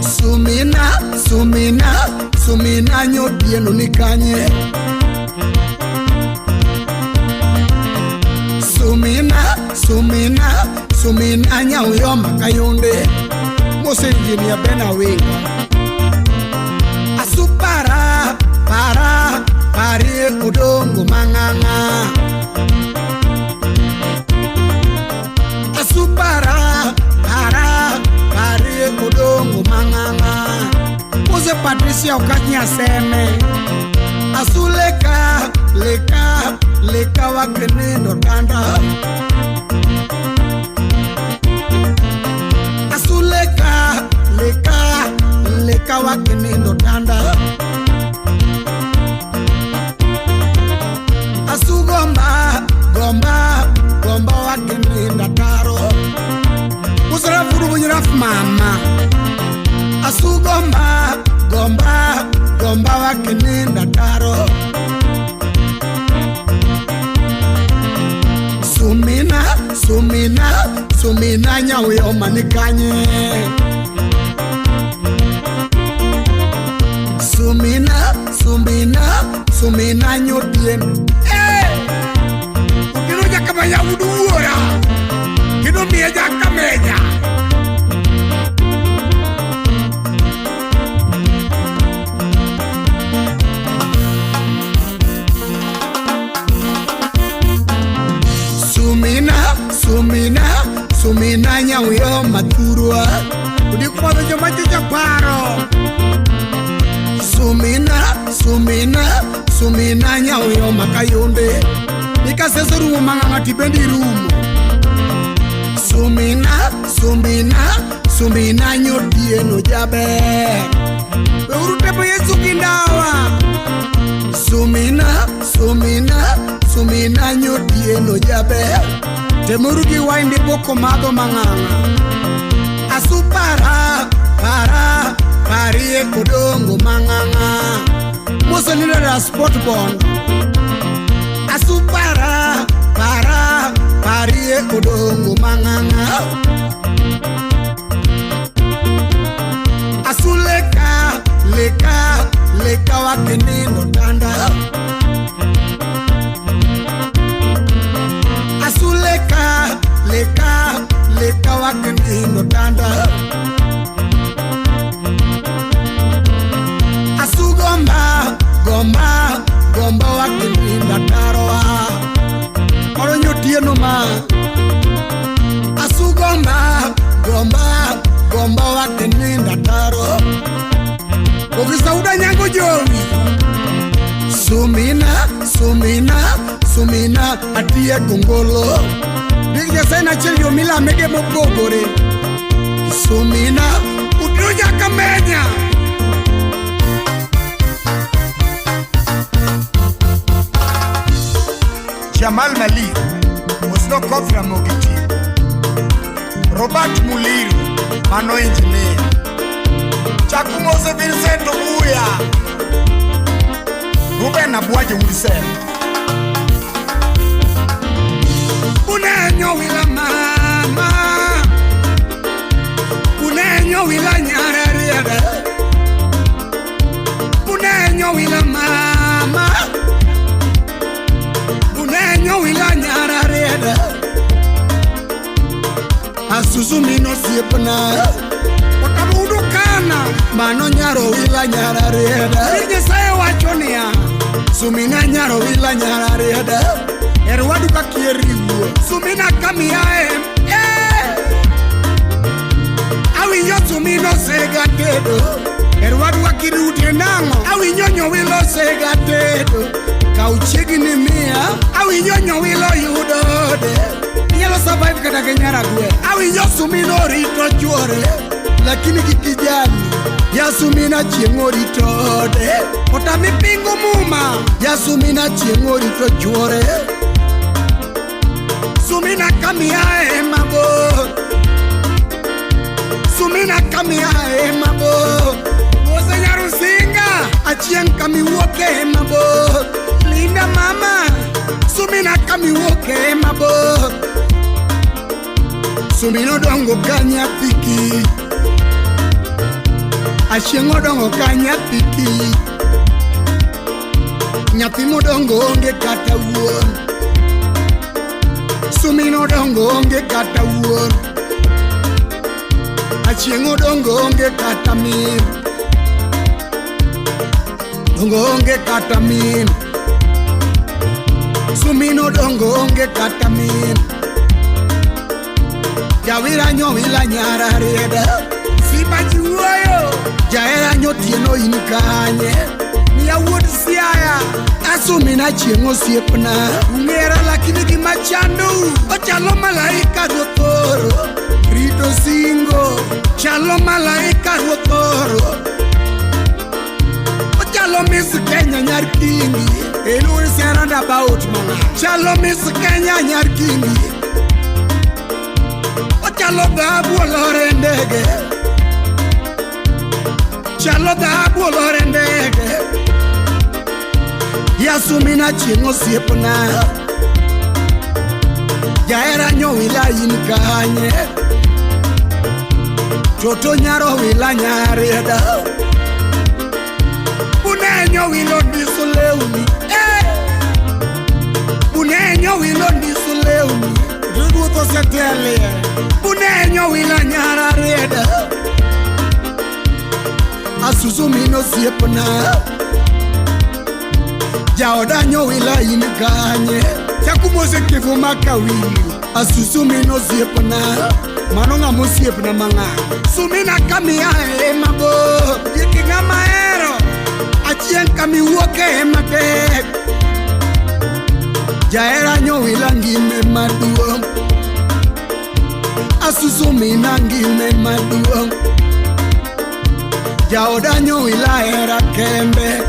Sumina, sumina, sumina nyotieno ni kanye. Sumina, sumina, sumina nyawioma kayunde. Mose engineer Ben Awinga. Asupara, para, parie odongo mang'ang'a. Asupara, para, parie odongo mang'ang'a. Mose Patricia Okanya Seme. Asuleka, leka, leka wakinindo danda. Asuleka, leka, leka wakinindo danda. Asugomba, gomba, gomba wakininda taro. Usrafuru bunyraf mama. Asugomba, gomba, gomba wakininda taro. Sumina, sumina, sumina nyawioma ni kanye. Sumina, sumina, sumina nyotieno. Eh! Otieno jakamanya wuduora. Kendo miye jakamenya. Sumina, sumina, sumina nyawioma thurwa. Odikumadho joma jocha paro. Sumina, sumina, sumina nyawioma kayunde. Nikaseso rumo mang'ang'a tibendi rumo. Sumina, sumina, sumina nyotieno jaber. Weuru tepo Yesu gi ndawa. Sumina, sumina, Sumina nyotieno jaber. Temuru gi wine pok omadho mang'ang'a. Asupara para parie kodongo mang'ang'a. Moseneno da sport bond. Asupara para parie odongo mang'ang'a. Asuleka leka leka wakenindo tanda. Asuleka leka leka wakenindo tanda. Asugomba gomba gomba wakeninda taroa. Moro nyotieno ma. Asugomba gomba gomba wakeninda taro. Okisauda nyango jowi. Sumina sumina sumina atie kongolo. Dik Nyasaye en achiel yo milamege mopogore. Sumina Udiro nyaka menya. Jamal Malik, Osno Kofra Mogiti, Robert Muliru, mano engineer, Chakumose Vincent Obuya, Ruben Abwaje Wilson, Unenyo wila mama. Unenyo wila nyarariere. Unenyo wila mama. Unenyo wila nyarariere. Asusumino siepna. Otamudu kana. Mano nyaro wila nyararieda. Dik Nyasaye wacho niya. Sumina nyaro wila nyararieda. Er wadu ka kier riwuo. Sumina kamiae. Eh! Awinjo sumino sega tedo. Er wadu ka kirutie nang'o. Awinjo nyowilo sega tedo. Kaw chiegni miya. Awinjo nyowilo yudode. Inyalo survive kata gi nyaragwe. Awinjo sumino orito chuore. Lakini kikijali. Ya sumina chieng' orito ode. Otami pingo muma. Ya sumina chieng' orito chuore. Sumina kamiae mabor. Sumina kamiae mabor. Mose nyarusinga. Achieng' kamiwuoke mabor. Linda mama. Sumina kamiwuoke mabor. Sumina odongo ka nyathi kich. Achieng' odongo ka nyathi kich. Nyathi modongo onge kata wuon. Sumina odongo onge kata wuon. Achieng' odongo onge kata min. Dongo onge kata min. Sumina odongo onge kata min. Jawira nyowila nyara rieda. Simba ji wuoyo. Jahera nyotieno in kanye. Miya wuod Siaya. Asumina chieng' osiepna. Ung'era lakini gima chandou. Ochalo malaika ruoth oro. Rito singo. Chalo malaika ruoth oro. Ochalo Miss Kenya nyar Kingi. Iluongo ni roundabout mana. Chalo Miss Kenya nyar Kingi. Ochalo dhahabu olore ndege. Chalo dhahabu olore ndege. Yasumina chieng' osiepna. Jahera nyowila in kanye. Toto nyaro wila nyarieda. Bunenyo wilo ndiso lewni. Eh! Bunenyo wilo ndiso lewni. Ruoth osetelie. Bunenyo wila nyara rieda. Asusumino osiepna. Jaoda nyowila in kanye. Chakumose kifo makawili. Asusumino osiepna. Mano ng'ama osiepna mang'ang'. Sumina kamiae mabor. Yeki ng'ama hero. Achieng' kamiwuoke matek. Jahera nyowila ngime maduong'. Asusumina ngime maduong'. Jaoda nyowila hera kende.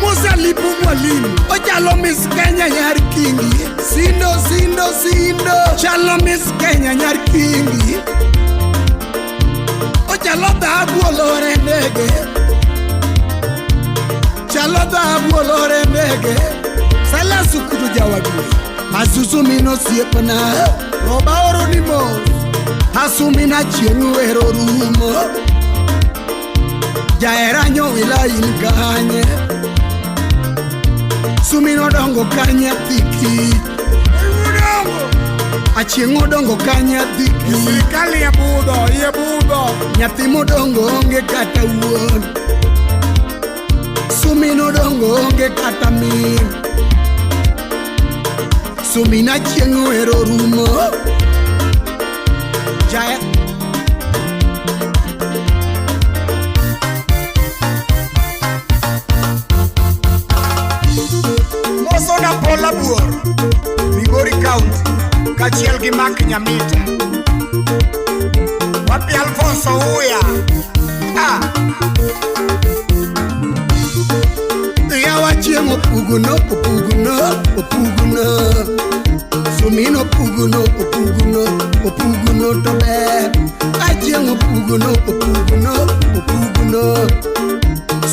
Musa Lipu Mwalimu ochalo Miss Kenya nyar Kingi. Sindo sindo sindo chalo Miss Kenya nyar Kingi. Ochalo dhahabu olore ndege. Chalo dhahabu olore ndege. Sala sukutu jawagwe. Asusu mino osiepna. Roba oro ni mos. Asumina chieng' wero rumo. Jahera nyowila in kanye. Sumino odongo ka nyathi kich. Achieng' odongo ka nyathi kich. Sirikal iye budho, iye budho. Nyathi modongo onge kata wuon. Sumino odongo onge kata min. Sumina chieng' wero rumo. Jae Moso na Paul Abuor, Migori County, kaachiel gi Mark Nyamita. Wapi Alfonso Uya? Ah, Yawa chieng' opugno opugno opugno. Sumino opugno opugno opugno to ber. Achieng' opugno opugno opugno.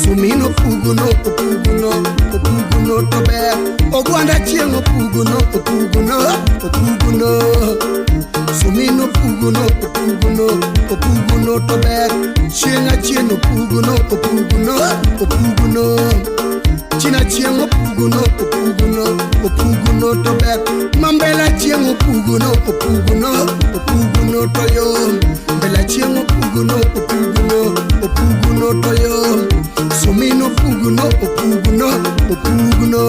Sumino opugno opugno opugno to ber. Ogwanda chieng' opugno opugno opugno. Sumino opugno opugno opugno to ber. Chieng' achieng' opugno opugno opugno. China chieng' opugno opugno opugno to ber. Mambela chieng' opugno opugno opugno to yom. Mbela chieng' opugno opugno opugno to yom. Sumino opugno opugno opugno.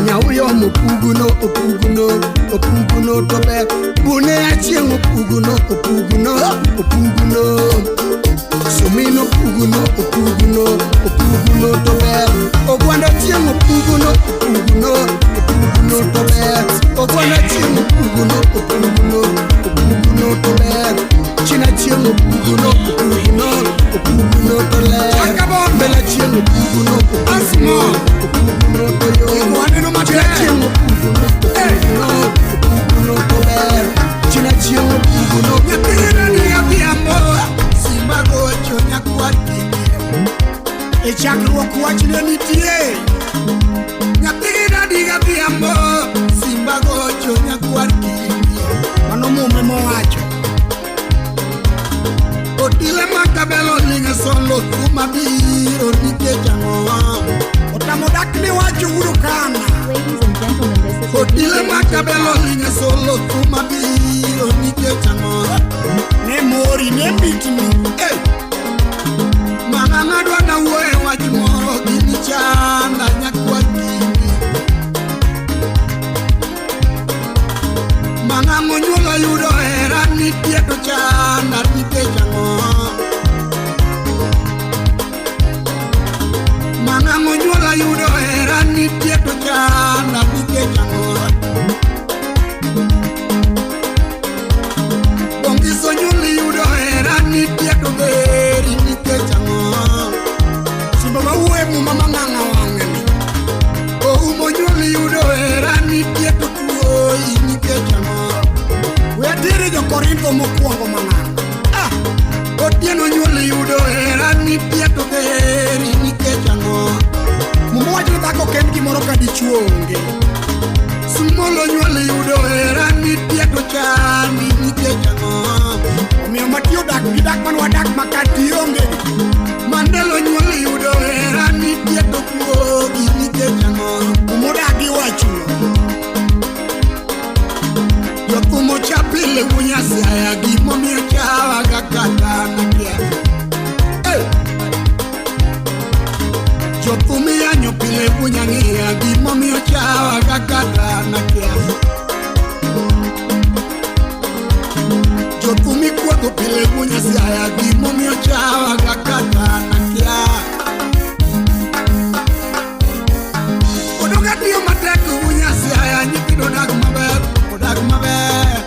Nyauyo opugno opugno opugno to ber. Bune achieng' opugno opugno opugno. Sumino opugno opugno opugno to ber. Ogwanda chieng' opugno opugno opugno to ber. Ogwanda chieng' opugno opugno opugno to ber. China chieng' opugno opugno opugno to ler. Mbela chieng' opugno opugno opugno to yom. Waneno maber. China chieng' opugno opugno opugno to ber. China chieng' opugno Nyathina ni adhiambo, simba gocho nyakwar kingi. E chakruok wach ne nitie. Nyathina ni adhiambo, simba gocho nyakwar kingi. Mano mume mowacho. Odile makabelo linge solo kuma biro nikech ang'o. Otamo dak ni wacho Uhuru Kana. Ladies and gentlemen, this is your Odile DJ makabelo DJ linge solo kuma biro nikech ang'o. Ne mori, ne bitni. Hey! Mama ng'adwa na wuoye wach moro gini chanda nyakwar kingi. Mama monyuolo yudo hera nitie to chanda nikech ang'o. Mama monyuolo yudo hera nitie to chanda nikech ang'o. Bongiso nyuol yudo hera nitie to beri nikech ang'o. Simba mawuoye muma mang'ang'a wang'e ni. Oumo nyuol yudo hera nitie to tuoyi nikech ang'o. We atere jo-Korintho mokwongo mang'ang'a. Ah! Otieno nyuol yudo hera nitie to beri nikech ang'o. Muma wacho ni dhako ok en gimoro ka dichuo onge. Smolo nyuol yudo hera nitie to chandi nikech ang'o. Omiyo matiyo dak gi dak man wadak makati onge. Mandelo nyuol yudo hera nitie to kuogi nikech ang'o. Muma odagi wachno. Jothumo cha pile wunyasiaya gimomiyo chawaga kata nakia. Hey! Jothum iyanyo pile wunyang'iya gimomiyo chawaga kata nakia. Jothum ikuodho pile wunyasiaya gimomiyo chawaga kata nakia. Odoga tiyo matek wunyasiaya nyithindo odag maber, odag maber.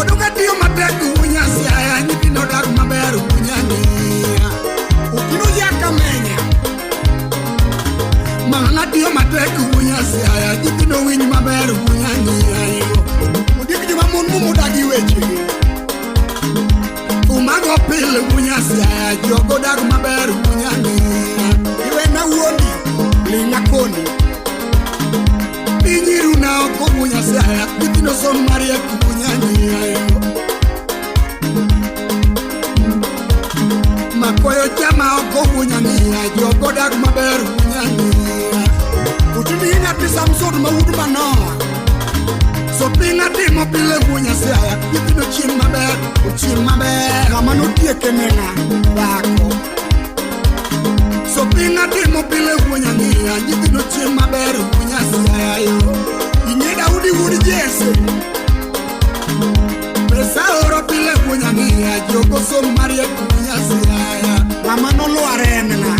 Odoga tiyo matek wunyasiaya nyithindo odag maber wunyang'iya. Mang'ang'a tiyo matek wunya Siaya, nyithindo winj maber wunya ng'iya. Ondiek joma mon mumudagi wechegi. Umago pile wunya Siaya, jogo dag maber wunya ng'iya. Iwena wuondi, ling'a koni. Pinyiruna oko wunya Siaya, nyithindo som mariek wunya ng'iya. Makoyo chama oko wunya ng'iya, jogo dag maber wunya ng'iya. Utini nyathi Samson ma wuod Manoa. So piny atimo pile wunya Siaya, nyithindo chiem maber, ochiem maber. Ng'ama notieke ne ng'a? Dhako. So piny atimo pile wunya ng'iya, nyithindo chiem maber wunya Siaya yo. Ing'e Daudi wuod Jesse. Pesa oro pile wunya ng'iya, jogo som mariek wunya Siaya. Ng'ama nolwar en ng'a?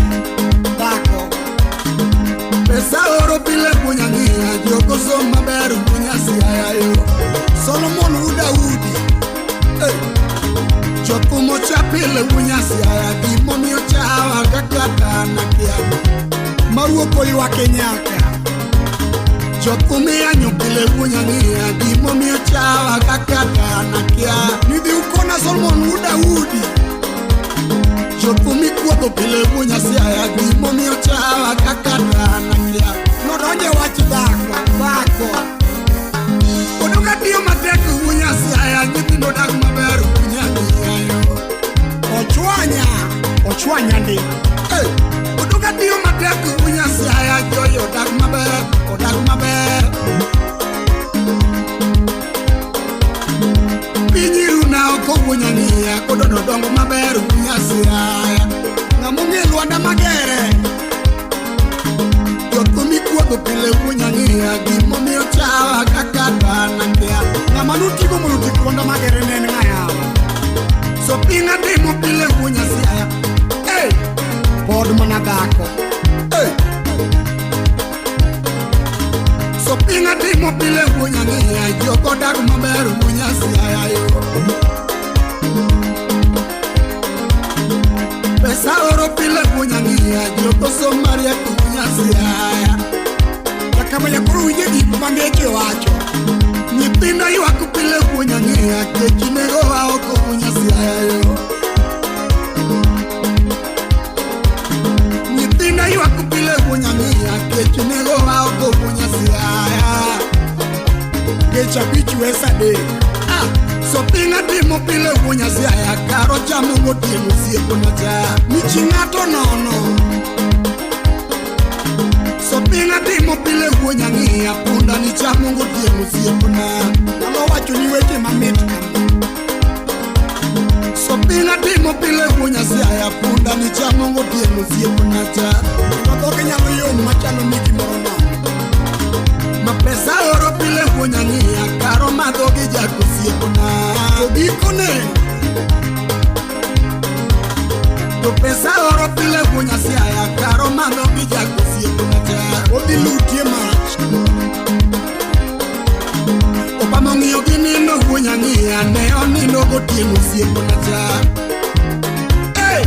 Dhako. Pesa oro pile wunya ng'iya, jogo som maber wunya Siaya yo. Solomon wuod Daudi. Hey. Jokumo cha pile wunya Siaya, gimomiyo chawa kaka dhano kia. Maruok oywake nyaka. Jokumiyanyo pile wunya ng'iya, gimomiyo chawa kaka dhano kia. Nidhi ukona Solomon wuod Daudi. Jokumi kuodho pile wunya Siaya, gimomiyo chawa kaka dhano kia. Nodonje wach dhako. Dhako. Odoka tiyo matek wunya Siaya, nyithindo dak maber wunya ng'iya yo. Ochwanya. Ochwanya ndi. Hey, odoka tiyo matek wunya Siaya, joyo odak maber, odak maber. Pinyiruna oko wunya ng'iya, kodono dongo maber wunya Siaya. Ng'ama ong'e Lwanda Magere. Jothum ikuodho pile wunya ng'iya, gimomiyo chawa kaka dhano kia. Ng'ama notigo mondo otiek Lwanda Magere ne en ng'a yawa? So piny atimo pile wunya Siaya. Hey, Pod mana dhako. hey. So piny atimo pile wunya ng'iya, jogo dak maber wunya Siaya yo. Pesa oro pile wunya ng'iya, jogo som mariek wunya Siaya. Jakamanya koro winjo gik ma ngeche wacho. Nyithindo ywak pile wunya ng'iya, kech nego wa oko wunya Siaya yo. Nyithindo ywak pile wunya ng'iya, kech nego wa oko wunya Siaya. Kech abich wes adek. Ah, so piny atimo pile wunya Siaya, karo chamo gotieno osiepna cha. Michi ng'ato nono. So piny atimo pile wunya ng'iya, punda ni chamo gotieno osiepna. Nyalo wacho ni weche mamit kama. So piny atimo pile wunya Siaya, punda ni chamo gotieno osiepna cha. Kendo dhoge nyalo yom machalo ni gimoro nono. Ma pesa oro pile wunya ng'iya, karo madho gi jak osiepna. To gikone To pesa oro pile wunya Siaya, karo madho gi jak osiepna cha. odhi lutie mach. Obama ong'iyo gi nindo wunya ng'iya, ne onindo gotieno osiepna cha. Hey!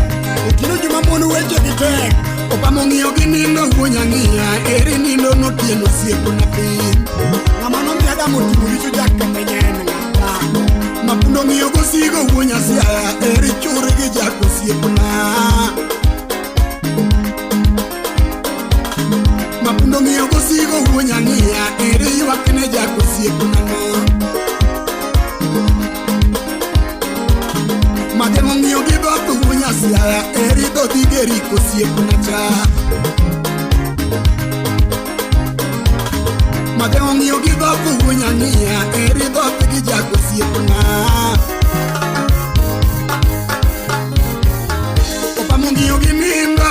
Otieno joma mon weche gi tek. Obama ong'iyo gi nindo wunya ng'iya, eri nindo notieno osiepna piny. Ng'ama nomiyo Adam otimo richo jakamenya en ng'a? Dhako. Mapundo ng'iyo gosigo wunya Siaya, eri chur gi jak osiepna. Mapundo ng'iyo gosigo wunya ng'iya, eri ywak ne jak osiepna no. Mageng'o ng'iyo gi dhoth wunya Siaya, eri dhodhi geri kosiepna cha. Mageng'o ng'iyo gi dhoth wunya ng'iya, eri dhoth gi jak osiepna. Opamo ng'iyo gi nindo,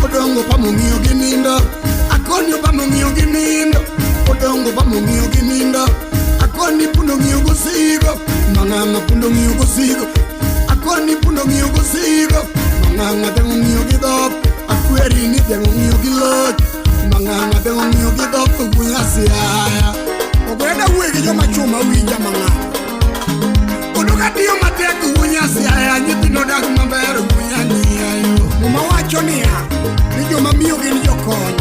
odongo opamo ng'iyo gi nindo. Akoni opamo ng'iyo gi nindo, odongo opamo ng'iyo gi nindo. Akoni pundo ng'iyo gosigo, mang'ang'a pundo ng'iyo gosigo. Akoni pundo ng'iyo gosigo, mang'ang'a deng'o ng'iyo gi dhok. Akweri ni deng'o ng'iyo gi loch, mang'ang'a deng'o ng'iyo gi dhok wunya Siaya. Ogweda wuoyo gi joma chwo mawinja mang'ato. Odoka tiyo matek wunya Siaya, nyithindo dak maber wunya ng'iya yo. Muma wacho niya, ni joma miyo gin jokony.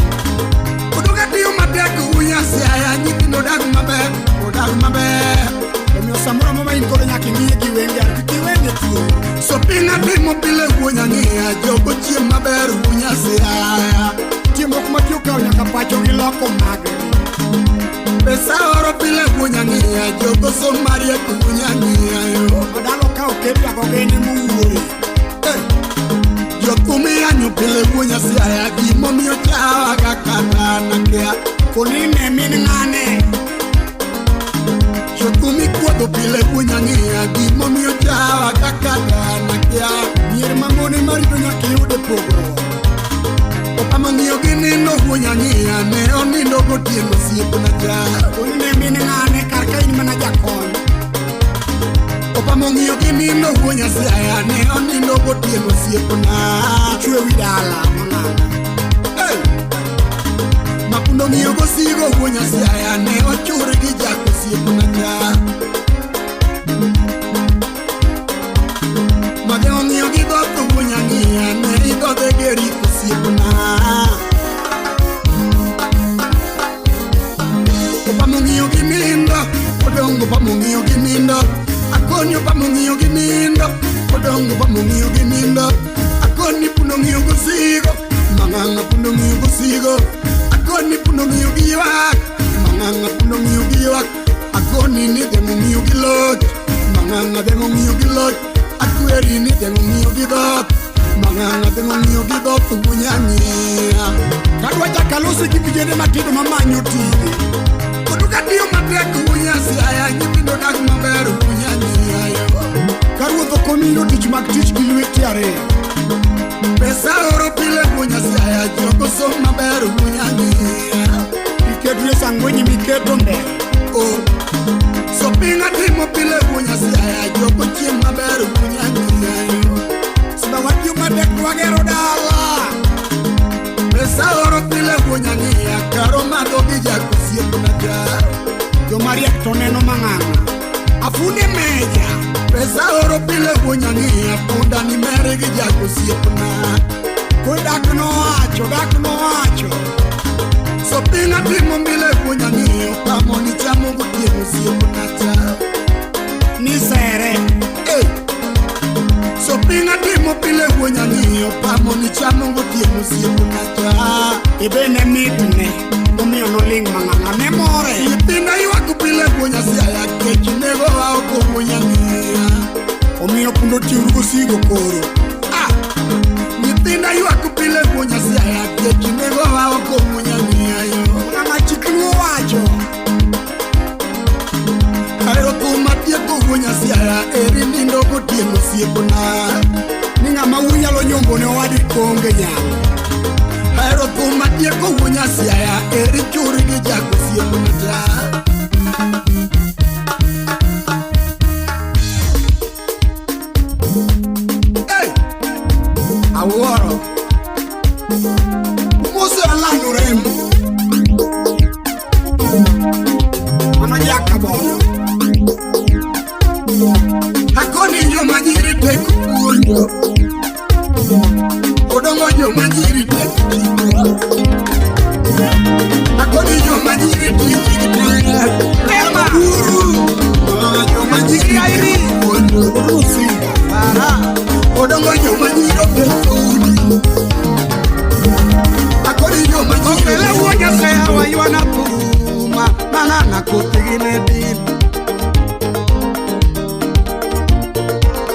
ng'iya jogo chiem maber wunyasiaya. Nitie moko ma ji okawo nyaka pacho gi loko mage. Pesa oro pile wunya ng'iya jogo som mariek wunya ng'iya yo. Madalo ka oket jago gene mowuoye. Hey! Jothum iyanyo pile wunya siaya gimomiyo chawa kaka nakia. Koni ne min ng'ane. Jothum ikuodho pile wunya ng'iya gimomiyo chawa kaka nakia. Mier mamone marito nyaka iyud e pogruok. Opamo ng'iyo gi nindo wunya ng'iya ne onindo gotieno osiepna cha. Koni ne min ng'ane kar ka in mana jakony. Opamo ng'iyo gi nindo wunya siaya ne onindo gotieno osiepna. Ichwe wi dala mang'ana. Hey! Mapundo ng'iyo gosigo wunya siaya ne ochur gi jak osiepna cha. Mage ong'iyo gi dhoth wunya ng'iya ne idhodhe geri osiepna. Opamo ng'iyo gi nindo odongo opamo ng'iyo gi nindo akoni opamo ng'iyo gi nindo odongo opamo ng'iyo gi nindo akoni pundo ng'iyo gosigo mang'ang'a pundo ng'iyo gosigo akoni pundo ng'iyo gi ywak mang'ang'a pundo ng'iyo gi ywak akoni ni dhiang' ong'iyo gi loch mang'ang'a dhiang' ong'iyo gi loch akweri ni dhiang' ong'iyo gi dhoth mang'ang'a dhiang' ong'iyo gi dhoth wunya ng'iya. Kadwa chako alosi gi vijende matindo mamanyo tije. Kodu katiyo matek wunya siaya nyithindo dak maber wunya ng'iya yo. Ka ruoth ok omiro tich mag tich gi lweti ariyo. Pesa oro pile wunya siaya jogo som maber wunya ng'iya. Iketne sangwenyi miketo mbele. Oh. Sopinga timo pile wunya siaya jogo chiem maber wunya ng'iya yo. Simba watiyo matek to wagero dala. Pesa oro pile wunya ng'iya karo madho gi jak osiepna cha. Joma riek to neno mang'ang'a. Afunde meja. Pesa oro pile wunya ng'iya punda ni mere gi jak osiepna. Koro dak nowacho, dak nowacho. Sopinga timo pile wunya ng'iyo pamo ni chamo gotieno osiepna cha. Ni sere. Hey! Sopinga timo pile wunya ng'iyo pamo ni chamo gotieno osiepna cha. Ibe ne mitne. Momiyo noling' mang'ang'a ne more. Nyithinda ywak pile wunya siaya kech nego wa oko wunya ng'iya. Omiyo pundo tiuru gosigo koro. Ah! Nyithinda ywak pile wunya siaya kech nego wa oko wunya ng'iya yo. Ng'ama chik luo wacho. Ahero thum matieko wunya siaya eri nindo gotieno osiepna. Ni ng'ama wuoyi nyalo nyombo ne owadgi koonge nyalo. Ahero thum matieko wunya siaya eri chur gi jak osiepna cha. Hey! Awuoro. Mose alano rembo. Mano jakabono. Akoni joma nyiri tek puonjo. Odongo joma nyiri tek tiko. Akoni joma nyiri tek tek. Uru. Joma nyiri tek puonjo. Odongo joma nyiri tek puonjo. Akoni joma nyiri Okele wuo Nyasaye waywana puma mang'ang'a kothgi ne din.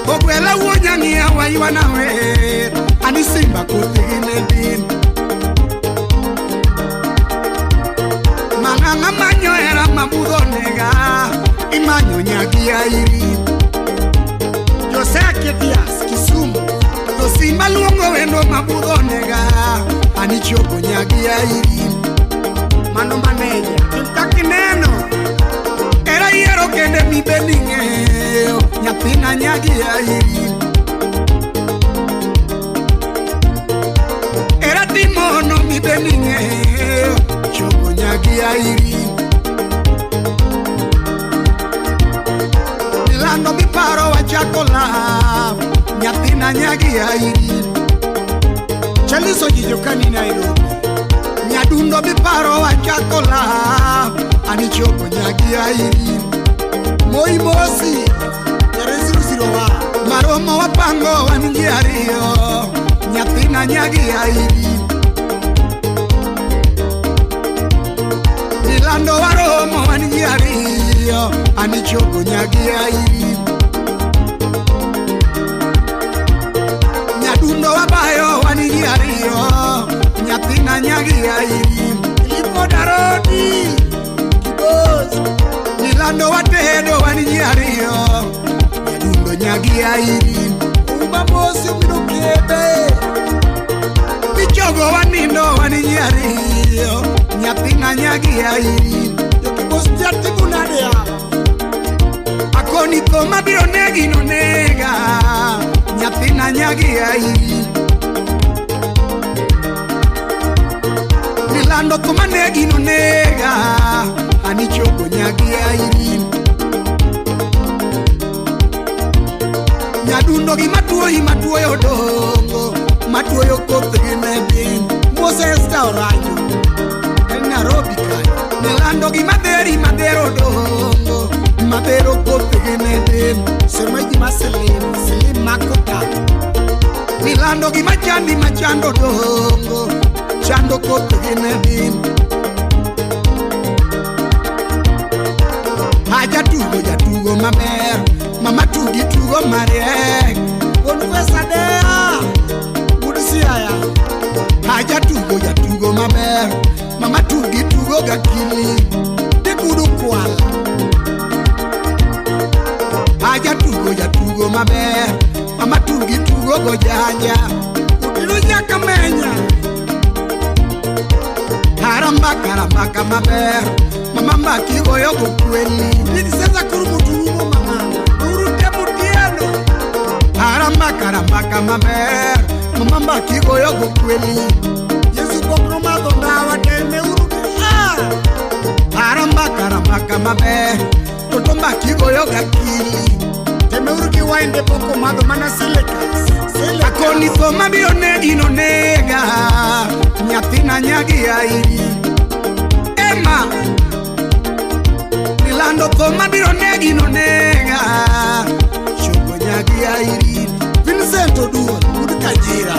Ogwela wuo nyang'iya waywana wer ani simba kothgi ne din. Mang'ang'a manyo hera mabudho nega imanyo nyagi airi. Josea Ketias Kisumu to simba luongo wendo mabudho nega ani chopo nyagi airi. Mano maneja tim kaka ineno era yiero kende mibed ing'eyo nyathina nyagi airi. Era timono mibed ing'eyo chopo nyagi airi. Milando miparo wachako love nyathina nyagi airi. Chaliso jijo kani Nairobi nyadundo miparo wachako love ani chopo nyagi airi. Moi mosi yare 001 maromo wapango wan ji ariyo Nyathina nyagi airi. Milando waromo wan ji ariyo, anichogo nyagi airi. Nyadundo wabayo wan ji ariyo, nyathina nyagi airi. Ilipo Darodi Kibos. Milando watedo wan ji ariyo, nyadundo nyagi airi. Uma mosi mino kebe. Michogo wanindo wan ji ariyo, nyathina nyagi airi. Jokibos jatimu nade yawa. Akoni tho mabiro negi no nega, nyathina nyagi airi. Milando tho manegi no nega, anichogo nyagi airi. Nyadundo gi matuoyi matuoyo dongo, matuoyo kothgi ne piny. Moses Oranjo. En Nairobi kanyo. Milando gi madheri madhero dongo, madhero kothgi ne piny. Semeji ma Selim, Selim Makota. Milando gi machandi machando dongo, chando kothgi ne din. Aja tugo jatugo maber, mama tugi tugo mariek. Wuon pesa dea. Wuod Siaya. Aja tugo jatugo maber, mama tugi tugo gakili. Dikudu kwala. Aja tugo jatugo maber, mama tugi tugo gojanja. Otieno nyaka menya. Harambaka rambaka maber, mama mbaki goyo gokweli. Big sasa kuru muturumo mama. Uru temu tieno. Harambaka rambaka maber, mama mbaki goyo gokweli. Yesu pok nomadho ndawa teme uru ki ah. Harambaka rambaka maber, toto mbaki goyo gakili. Teme uru ki wine pok omadho mana silikas. Silikas. Akoni tho mabiro negi no nega, nyathina nyagi airi. Emma, Milando tho mabiro negi no nega, chogo nyagi airi. Vincent Oduor, wuod Kajira.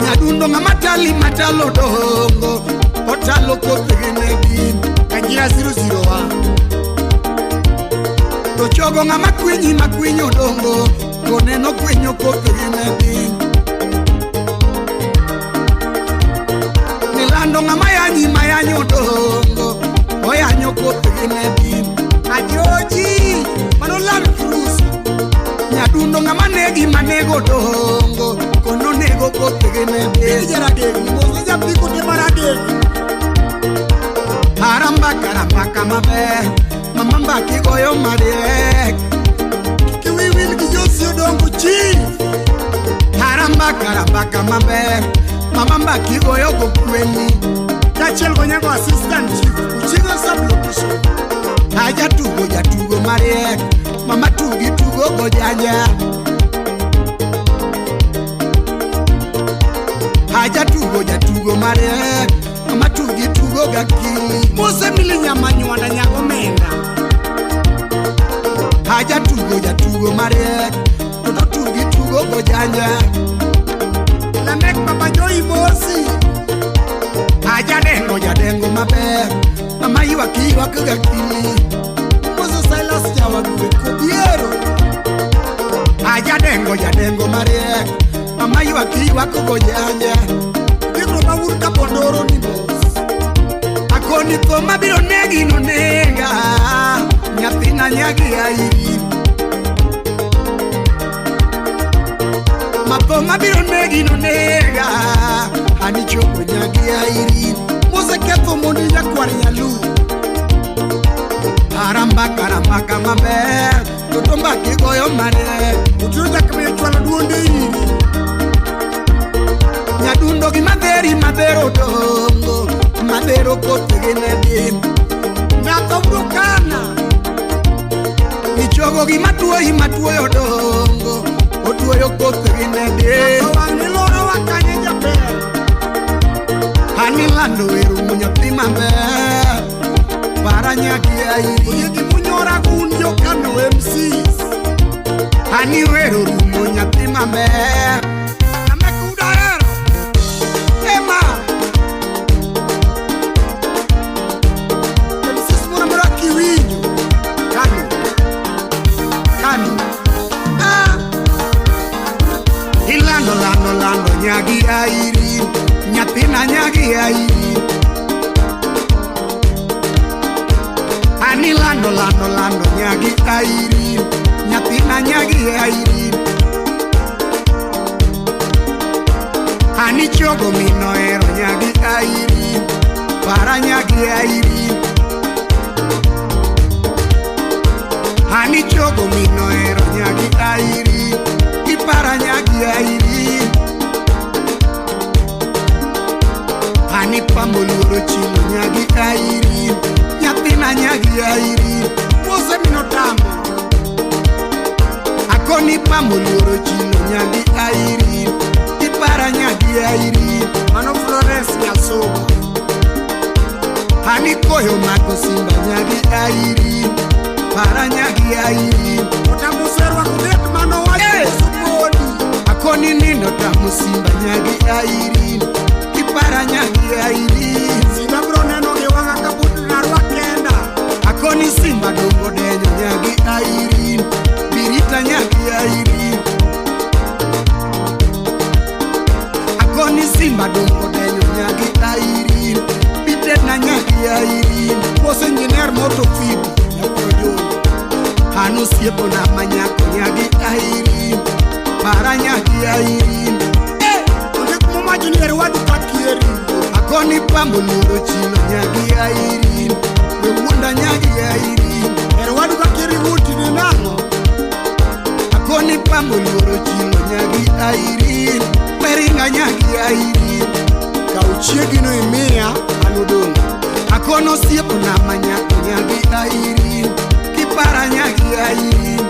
Nyadundo ng'ama tali matalo dongo, otalo kothgi ne din. Kajira 001. To chogo ng'ama kwinyi makwinyo dongo, koneno kwinyo kothgi ne din. Milando ng'ama yanyi mayanyo dongo, oyanyo kothgi ne din. Ajoji, mano Land Cruiser. Nyadundo ng'ama negi manego dongo, kono nego kothgi ne Big din. Jaradeng, mos japiko te maradeng. Harambaka rambaka maber, mama mbaki goyo mariek. Kik wiyi wil gi Josi Odongo chief. Harambaka rambaka maber, mama mbaki goyo gokweli. Kaachiel gonyango assistant chief, Uchingo sub location. Aja tugo jatugo mariek, mama tugi tugo gojanja. Aja tugo jatugo mariek, mama tugi tugo gakili. Mose mili nyamanywanda nyako menda. Aja tugo jatugo mariek, toto tugi tugo gojanja. Lamek Baba Joy Mosi. Aja dengo jadengo maber, mama ywak ywak gakili. Mose Silas Jawadwe Kobiero. Aja dengo jadengo mariek, mama ywak ywak gojanja. Bigro ma wuod Kapondoro ni mos. Akoni tho mabiro negi no nega, nyathina nyagi airi. Matho mabiro negi no nega, anichopo nyagi airi. Mose ketho mondi nyakwar nyalu. Arambaka rambaka maber, toto mbaki goyo mariek. Otieno nyaka chwalo duonde iri. Nyadundo gi madheri madhero dongo, madhero kothgi ne din. Nyako Brukana. Ichogo gi matuoyi matuoyo dongo, otuoyo kothgi ne din. Wang' ni loro wa kanye jaber. Anilando wero nyathi maber, para nyagi airi. Oyegi munyora gun jokano MCs. Ani wero rumo nyathi maber. Lando lando lando nyagi Irene, nyathina nyagi Irene. Ani chogo minoero nyagi Irene, para nyagi Irene. Ani chogo minoero nyagi Irene, ipara nyagi Irene. Ani pamoluoro chilo nyagi Irene, nyathina nyagi Irene. Mose minotamo. Akoni pamoluoro chilo nyagi Irene, ipara nyagi Irene. Mano Florence Nyasuba. Ani koyo mako simba nyagi Irene, para nyagi Irene. Otambuserwa kudet mano wacho Eh! suponi. Akoni nindo tamo simba nyagi Irene, ipara nyagi Irene. Simba bro neno gi wang'a kapod narwa kenda. Akoni simba dongo denyo nyagi Irene, birita nyagi Irene. Akoni simba dongo denyo nyagi Irene, bitena nyagi Irene. Mose engineer moto fibi. Nyakuo Joni. An osiepona manyako nyagi Irene, para nyagi Irene. Ondik mumacho ni eri wadu kakieri. Akoni pambo luoro chilo nyagi Irene, we wuonda nyagi Irene. Eri wadu kakieri wuti ni nang'o? Akoni pambo luoro chilo nyagi Irene, weringa nyagi Irene. Kaw chiegino imiya an odong'. Akono osiepona manyako nyagi Irene, kipara nyagi Irene.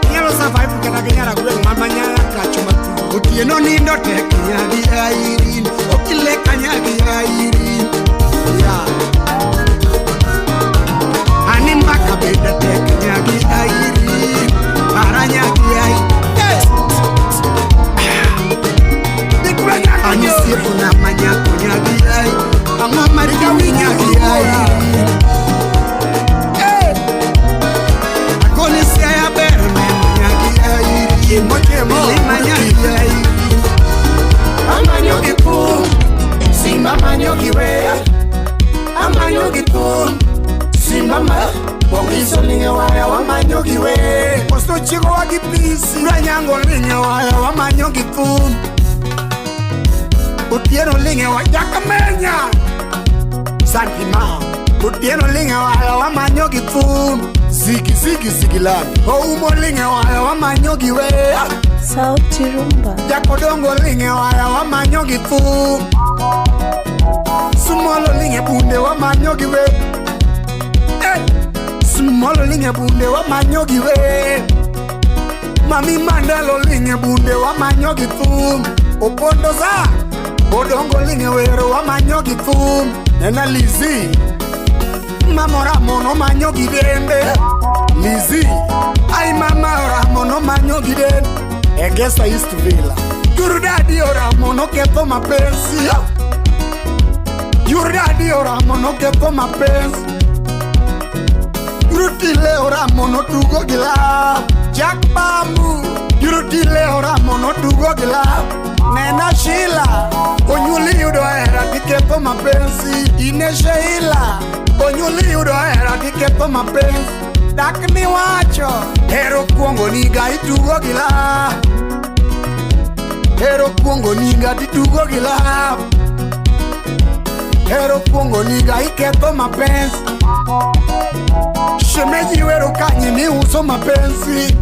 Inyalo survive kata gi nyar agweng' ma manyaya kacho mathuo. Otieno nindo tek nyagi Irene, okileka nyagi Irene. Yeah. Ani mbaka bende tek nyagi Irene, para nyagi Irene. Dikre nyako Ani Joni. osiepona manyako nyagi Irene, ang'o matimi nyagi Irene. Akoni siaya ber neno nyagi Irene, Chiemo chiemo. milima nyagi Irene. Amanyo gi thum, simba manyo gi wer. Amanyo gi thum, simba ma Bogiso ling'e waya wamanyo gi wer. Koso chiegowa gi pisi. Ranyango ling'e waya wamanyo gi thum. Otieno ling'e waya Jakamenya. Santima. Otieno ling'e waya wamanyo gi thum. Zigi zigi zigilani. Oumo ling'e waya wamanyo gi wer. Sauti Rumba. Jakodongo ling'e waya wamanyo gi thum. Sumolo ling'e bunde wamanyo gi wer. Eh! Sumolo ling'e bunde wamanyo gi wer. Mami Mandelo ling'e bunde wamanyo gi thum. Opondo za Odongo ling'e wero wamanyo gi thum. Nena Lizzy Mama Ramon omanyo gi dende. Lizzy Ai mama Ramon omanyo gi dende. Egesa East Villa. Jurdadi Oramon oketho mapenzi. Jurdadi Oramon oketho mapenzi. Rutile Oramon otugo gi love. Jack Bambu. Rutile Oramon otugo gi love. Nena Sheila. Onyuli yudo hera tiketho mapenzi. Ine Sheila. Onyuli yudo hera tiketho mapenzi. Dak miwacho. Hero kuongo niga itugo gi love. Hero kuongo niga titugo gi love. Hero kuongo niga iketho mapenzi. Shemeji wero kanye miuso mapenzi.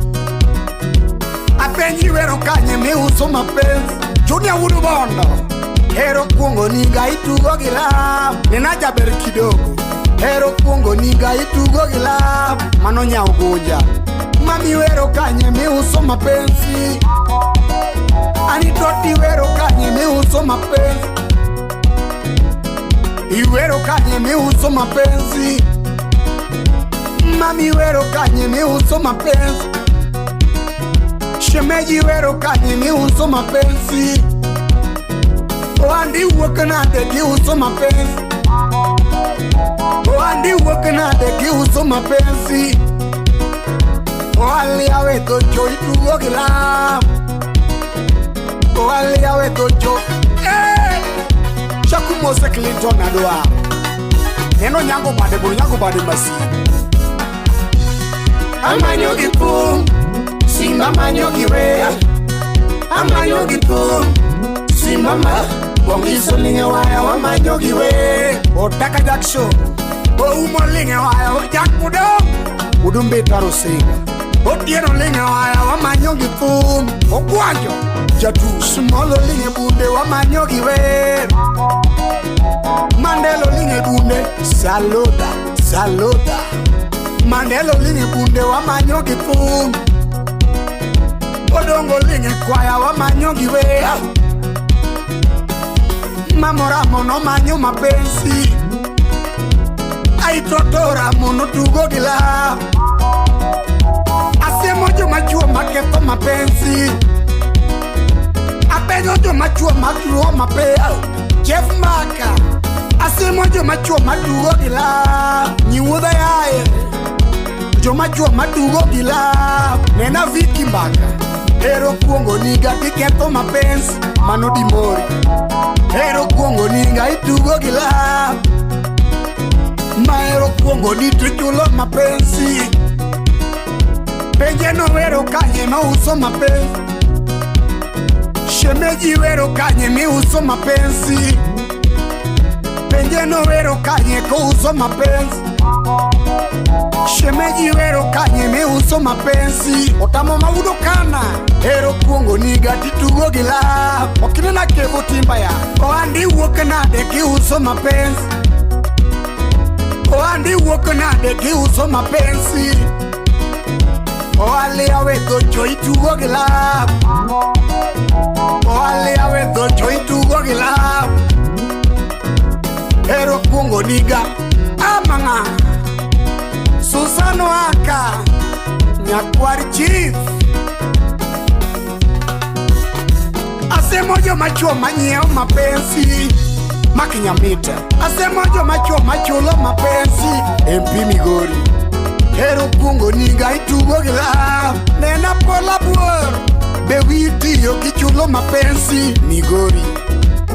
Apenji wero kanye miuso mapenzi. Junior wuod Bondo. Hero kuongo niga itugo gi love. Nena jaber kidogo. Hero kuongo niga itugo gi love. Mano nyao gunja. Mami wero kanye miuso mapenzi. Anitoti wero kanye miuso mapenzi. Iwero kanye miuso mapenzi. Mami wero kanye miuso mapenzi. Shemeji wero kanye miuso mapenzi. Oandi wuok nade giuso mapenzi. Oandi wuok nade giuso mapenzi. Oali awe tocho itugo gi love. Oali awe tocho. Eh! Shaku Mose Clinton adwa. Neno nyango bade buru nyango bade masi. Amanyo gi thum, simba manyo gi wer. Amanyo gi thum, simba ma bongiso linge waya wamanyo gi wer. Otaka Jackson Oumo linge waya Jack Mudong Udumbe Tarosinga Otieno linge waya wamanyo gi thum. Ogwanjo Jatu Smolo linge bunde wamanyo gi wer. Mandelo linge bunde saloda saloda. Mandelo linge bunde wamanyo gi thum. Odongo linge kwaya wamanyo gi wer. Mamoramo nomanyo mapenzi. Aitotora mono tugo gi love. Asiemo joma chuo maketho mapenzi. Apenjo joma chuo matugo mape. Jeff Maka. Asiemo joma chuo matugo gi love. Nyiwuodha yaye. Joma chuo matugo gi love. Nena Viki Mbaka. Hero kuongo niga tiketho mapenzi. Mano dimori. Hero kuongo niga itugo gi love. Mahero kuongo ni tichulo mapenzi. Penje nowero kanye mauso mapenzi. Shemeji wero kanye miuso mapenzi. Penje nowero kanye kouso mapenzi. Shemeji wero kanye miuso mapenzi. Otamo maudo kana. Hero kuongo niga titugo gi love. Okinena kevo timba ya. Oandi wuok nade kiuso mapenzi. Oandi wuok nade kiuso mapenzi. Oali awe dhocho itugo gi love. Oali awe dhocho itugo gi love. Hero kuongo niga amang'a. Susan Waka Nyakwar Chief. Asemo joma chuo manyiewo mapenzi. Mak Nyamita. Asemo joma chuo machulo mapenzi. MP Migori. Hero kuongo niga itugo gi love. Nena Pola Buor. Be witiyo kichulo mapenzi Migori.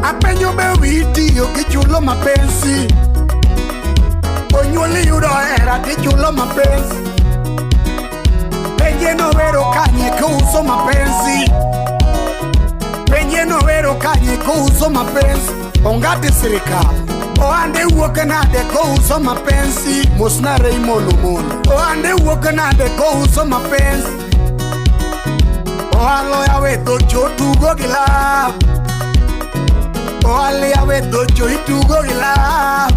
Apenjo be witiyo kichulo mapenzi. Onyuoli yudo hera tichulo mapenzi. Penje nowero kanye kouso mapenzi. Penje nowero kanye kouso mapenzi. Ongati sirikal. Oande wuok nade kouso mapenzi. Mosna Raymond Omolo. Oande wuok nade kouso mapenzi. Oalo yawe dhocho tugo gi love. Oalo yawe dhocho itugo gi love.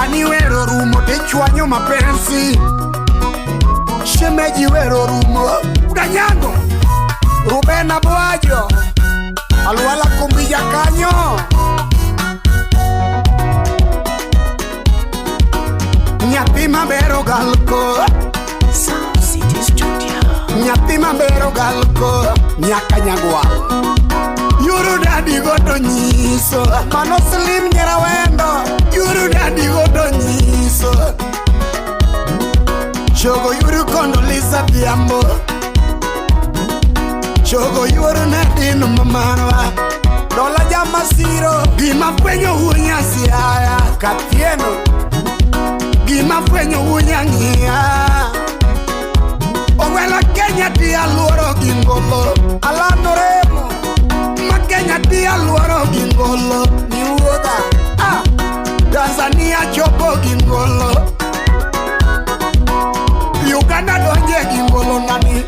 Ani wero rumo tichwanyo mapenzi. Shemeji wero rumo. Udanyango. Ruben Abwajo. Alwala kumbija kanyo. Nyathi maber ogalko. Sound City Studio. Nyathi maber ogalko. Nyaka nyagwal. Yuru dadi godo nyiso. Mano Slim Nyarawendo. Yuru dadi godo nyiso. Chogo yuru kondo Lisa Dhiambo. Chogo yuru Nadine mamarwa. Dola jamasiro. Gima fwenyo wuonya Siaya. Katieno. Gima fwenyo wuonya ng'iya. Owela Kenya di aluoro gi ngolo. Alano Remo. Ma Kenya di aluoro gi ngolo. Niwuodha. Ah. Tanzania chopo gi ngolo. Uganda donje gi ngolo nani.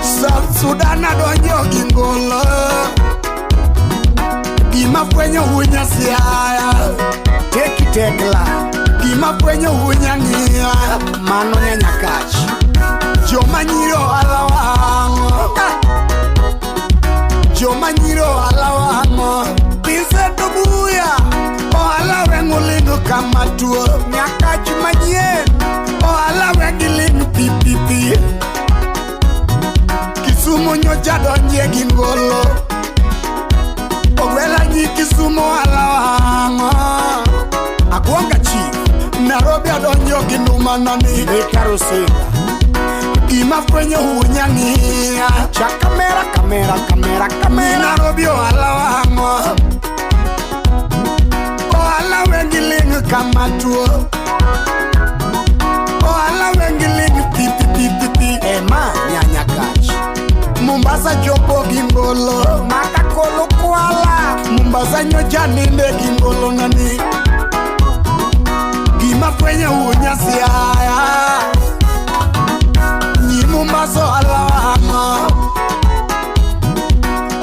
South Sudan adonjo gi ngolo. Gima fwenyo wuonya Siaya. Teki tekla. Gima fwenyo wuonya ng'iya. Mano nyanyakach. Joma nyiro ohala wang'o. Ah! Joma nyiro ohala wang'o. Vincent Obuya. Ohala weng'o lindo kama tuo. Nyakach manyien. Ohala weng'i ling' pi pi pi. Kisumu nyocha donje gi ngolo. Ogwela nyi Kisumu ohala wang'o. Agwonga chief. Nairobi adonjo gi nduma nani. Rita Rosinga. Gima fwenyo wuonya ng'iya. Cha kamera kamera kamera kamera. Nairobi ohala wang'o. Ohala wengi ling' kama tuo. Ohala Mombasa chopo gi ngolo. Maka kolo kwala. Mombasa nyocha ninde gi ngolo nani. Gima fwenyo wuon Siaya. Nyi Mombasa ohala wang'o.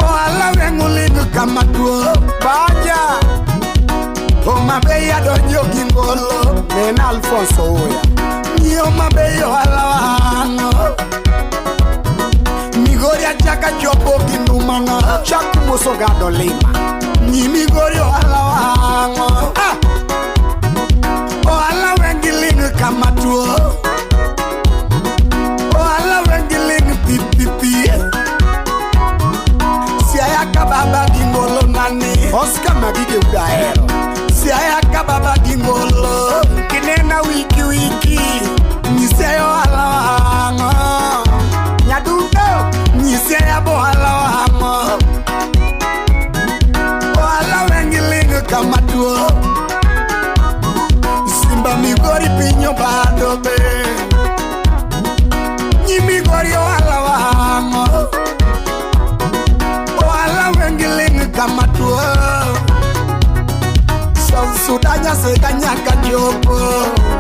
Ohala weng'o ling kama tuo. Baja. Homa Bay adonjo gi ngolo. Nena Alfonso Oya. Nyi Homa Bay ohala wang'o. Migori achaka chopo gi ndumana. Chak moso gado lima. Nyi Migori ohala wang'o. Ah! Ohala wengi ling kama tuo. Ohala wengi ling pi pi pi. Siaya ka baba gi ngolo nani. Oscar Magige udahero. Siaya ka baba gi ngolo. Kinena wiki wiki. Nyi Siaya ohala wang'o. Nyadundo. Nyi Siaya bo ohala wang'o. Ohala wengi ling kama tuo. Simba Migori piny obado be. Nyi Migori ohala wang'o. Ohala wengi ling kama tuo. South Sudan nyasega nyaka chopo.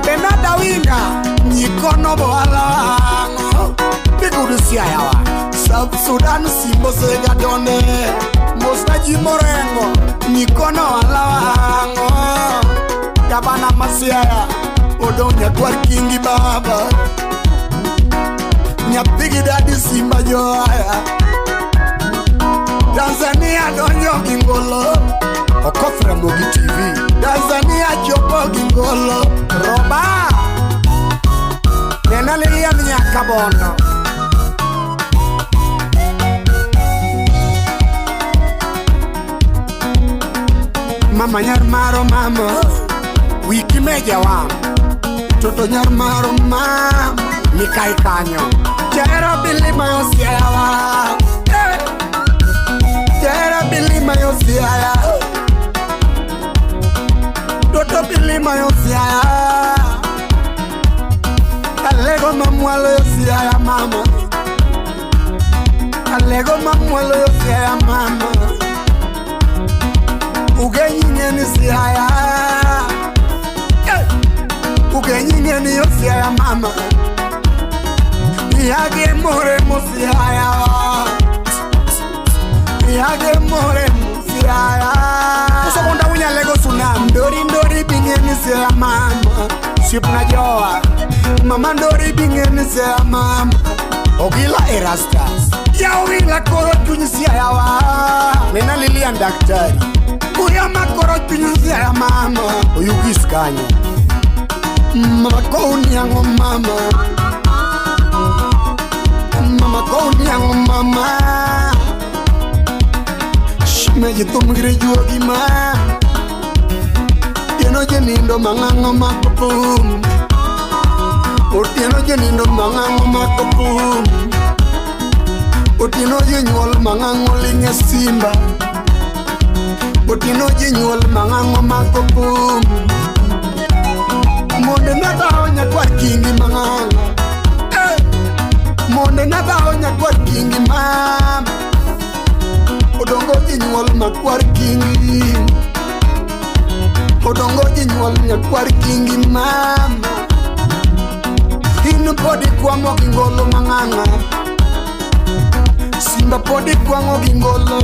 Benada Winga. Nyi kono bo ohala wang'o. Bigudu Siaya wa. South Sudan Simbo sega done. Mosna ji morengo. Nyi kono ohala wang'o. Gabana ma Siaya. Odong' nyakwar kingi baba. Nyathi gi dadi Simba joaya. Tanzania donjo gi ngolo. Okoth Ramogi TV. Tanzania chopo gi ngolo. Roba. Nena Lilian Nyakabondo. Mama nyar maro mama. Wiki meja wa. Toto nyar maro mama. Nikai kanyo. Jahero bilima yo Siaya wa. Eh. Jahero bilima yo Siaya. Toto bilima yo Siaya. Alego mamwalo yo Siaya mama. Alego mamwalo yo Siaya mama. Ugenyi ng'eni Siaya. Eh. Ugenyi ng'eni yo Siaya mama. Yage more mo Siaya. Yage more mo Siaya. Usokonda unyalego tsunami. Ndori ndori bingeni Siaya mama. Sipna joa. Mama ndori bingeni Siaya mama. Ogila Erastus. Ya ogila koro chuny Siaya wa. Nena Lilian daktari. Kuya makoro chuny Siaya mama. Oyugis kanyo. Mama kouni ang'o mama. Mama kouni ang'o mama. Shimeji thum gire juogi ma. Otieno jenindo mang'ang'o mako pum. Otieno jenindo mang'ang'o mako pum. Otieno jonyuol mang'ang'o ling' e simba. Otieno jonyuol mang'ang'o mako pum. Monde nadhawo nyakwar kingi mang'ang'o. Eh! Monde nadhawo nyakwar kingi mama. Odongo jinyuol makwar kingi. Odongo jinyuol nyakwar kingi mama. In pod ikwang'o gi ngolo mang'ang'a. Simba pod ikwang'o gi ngolo.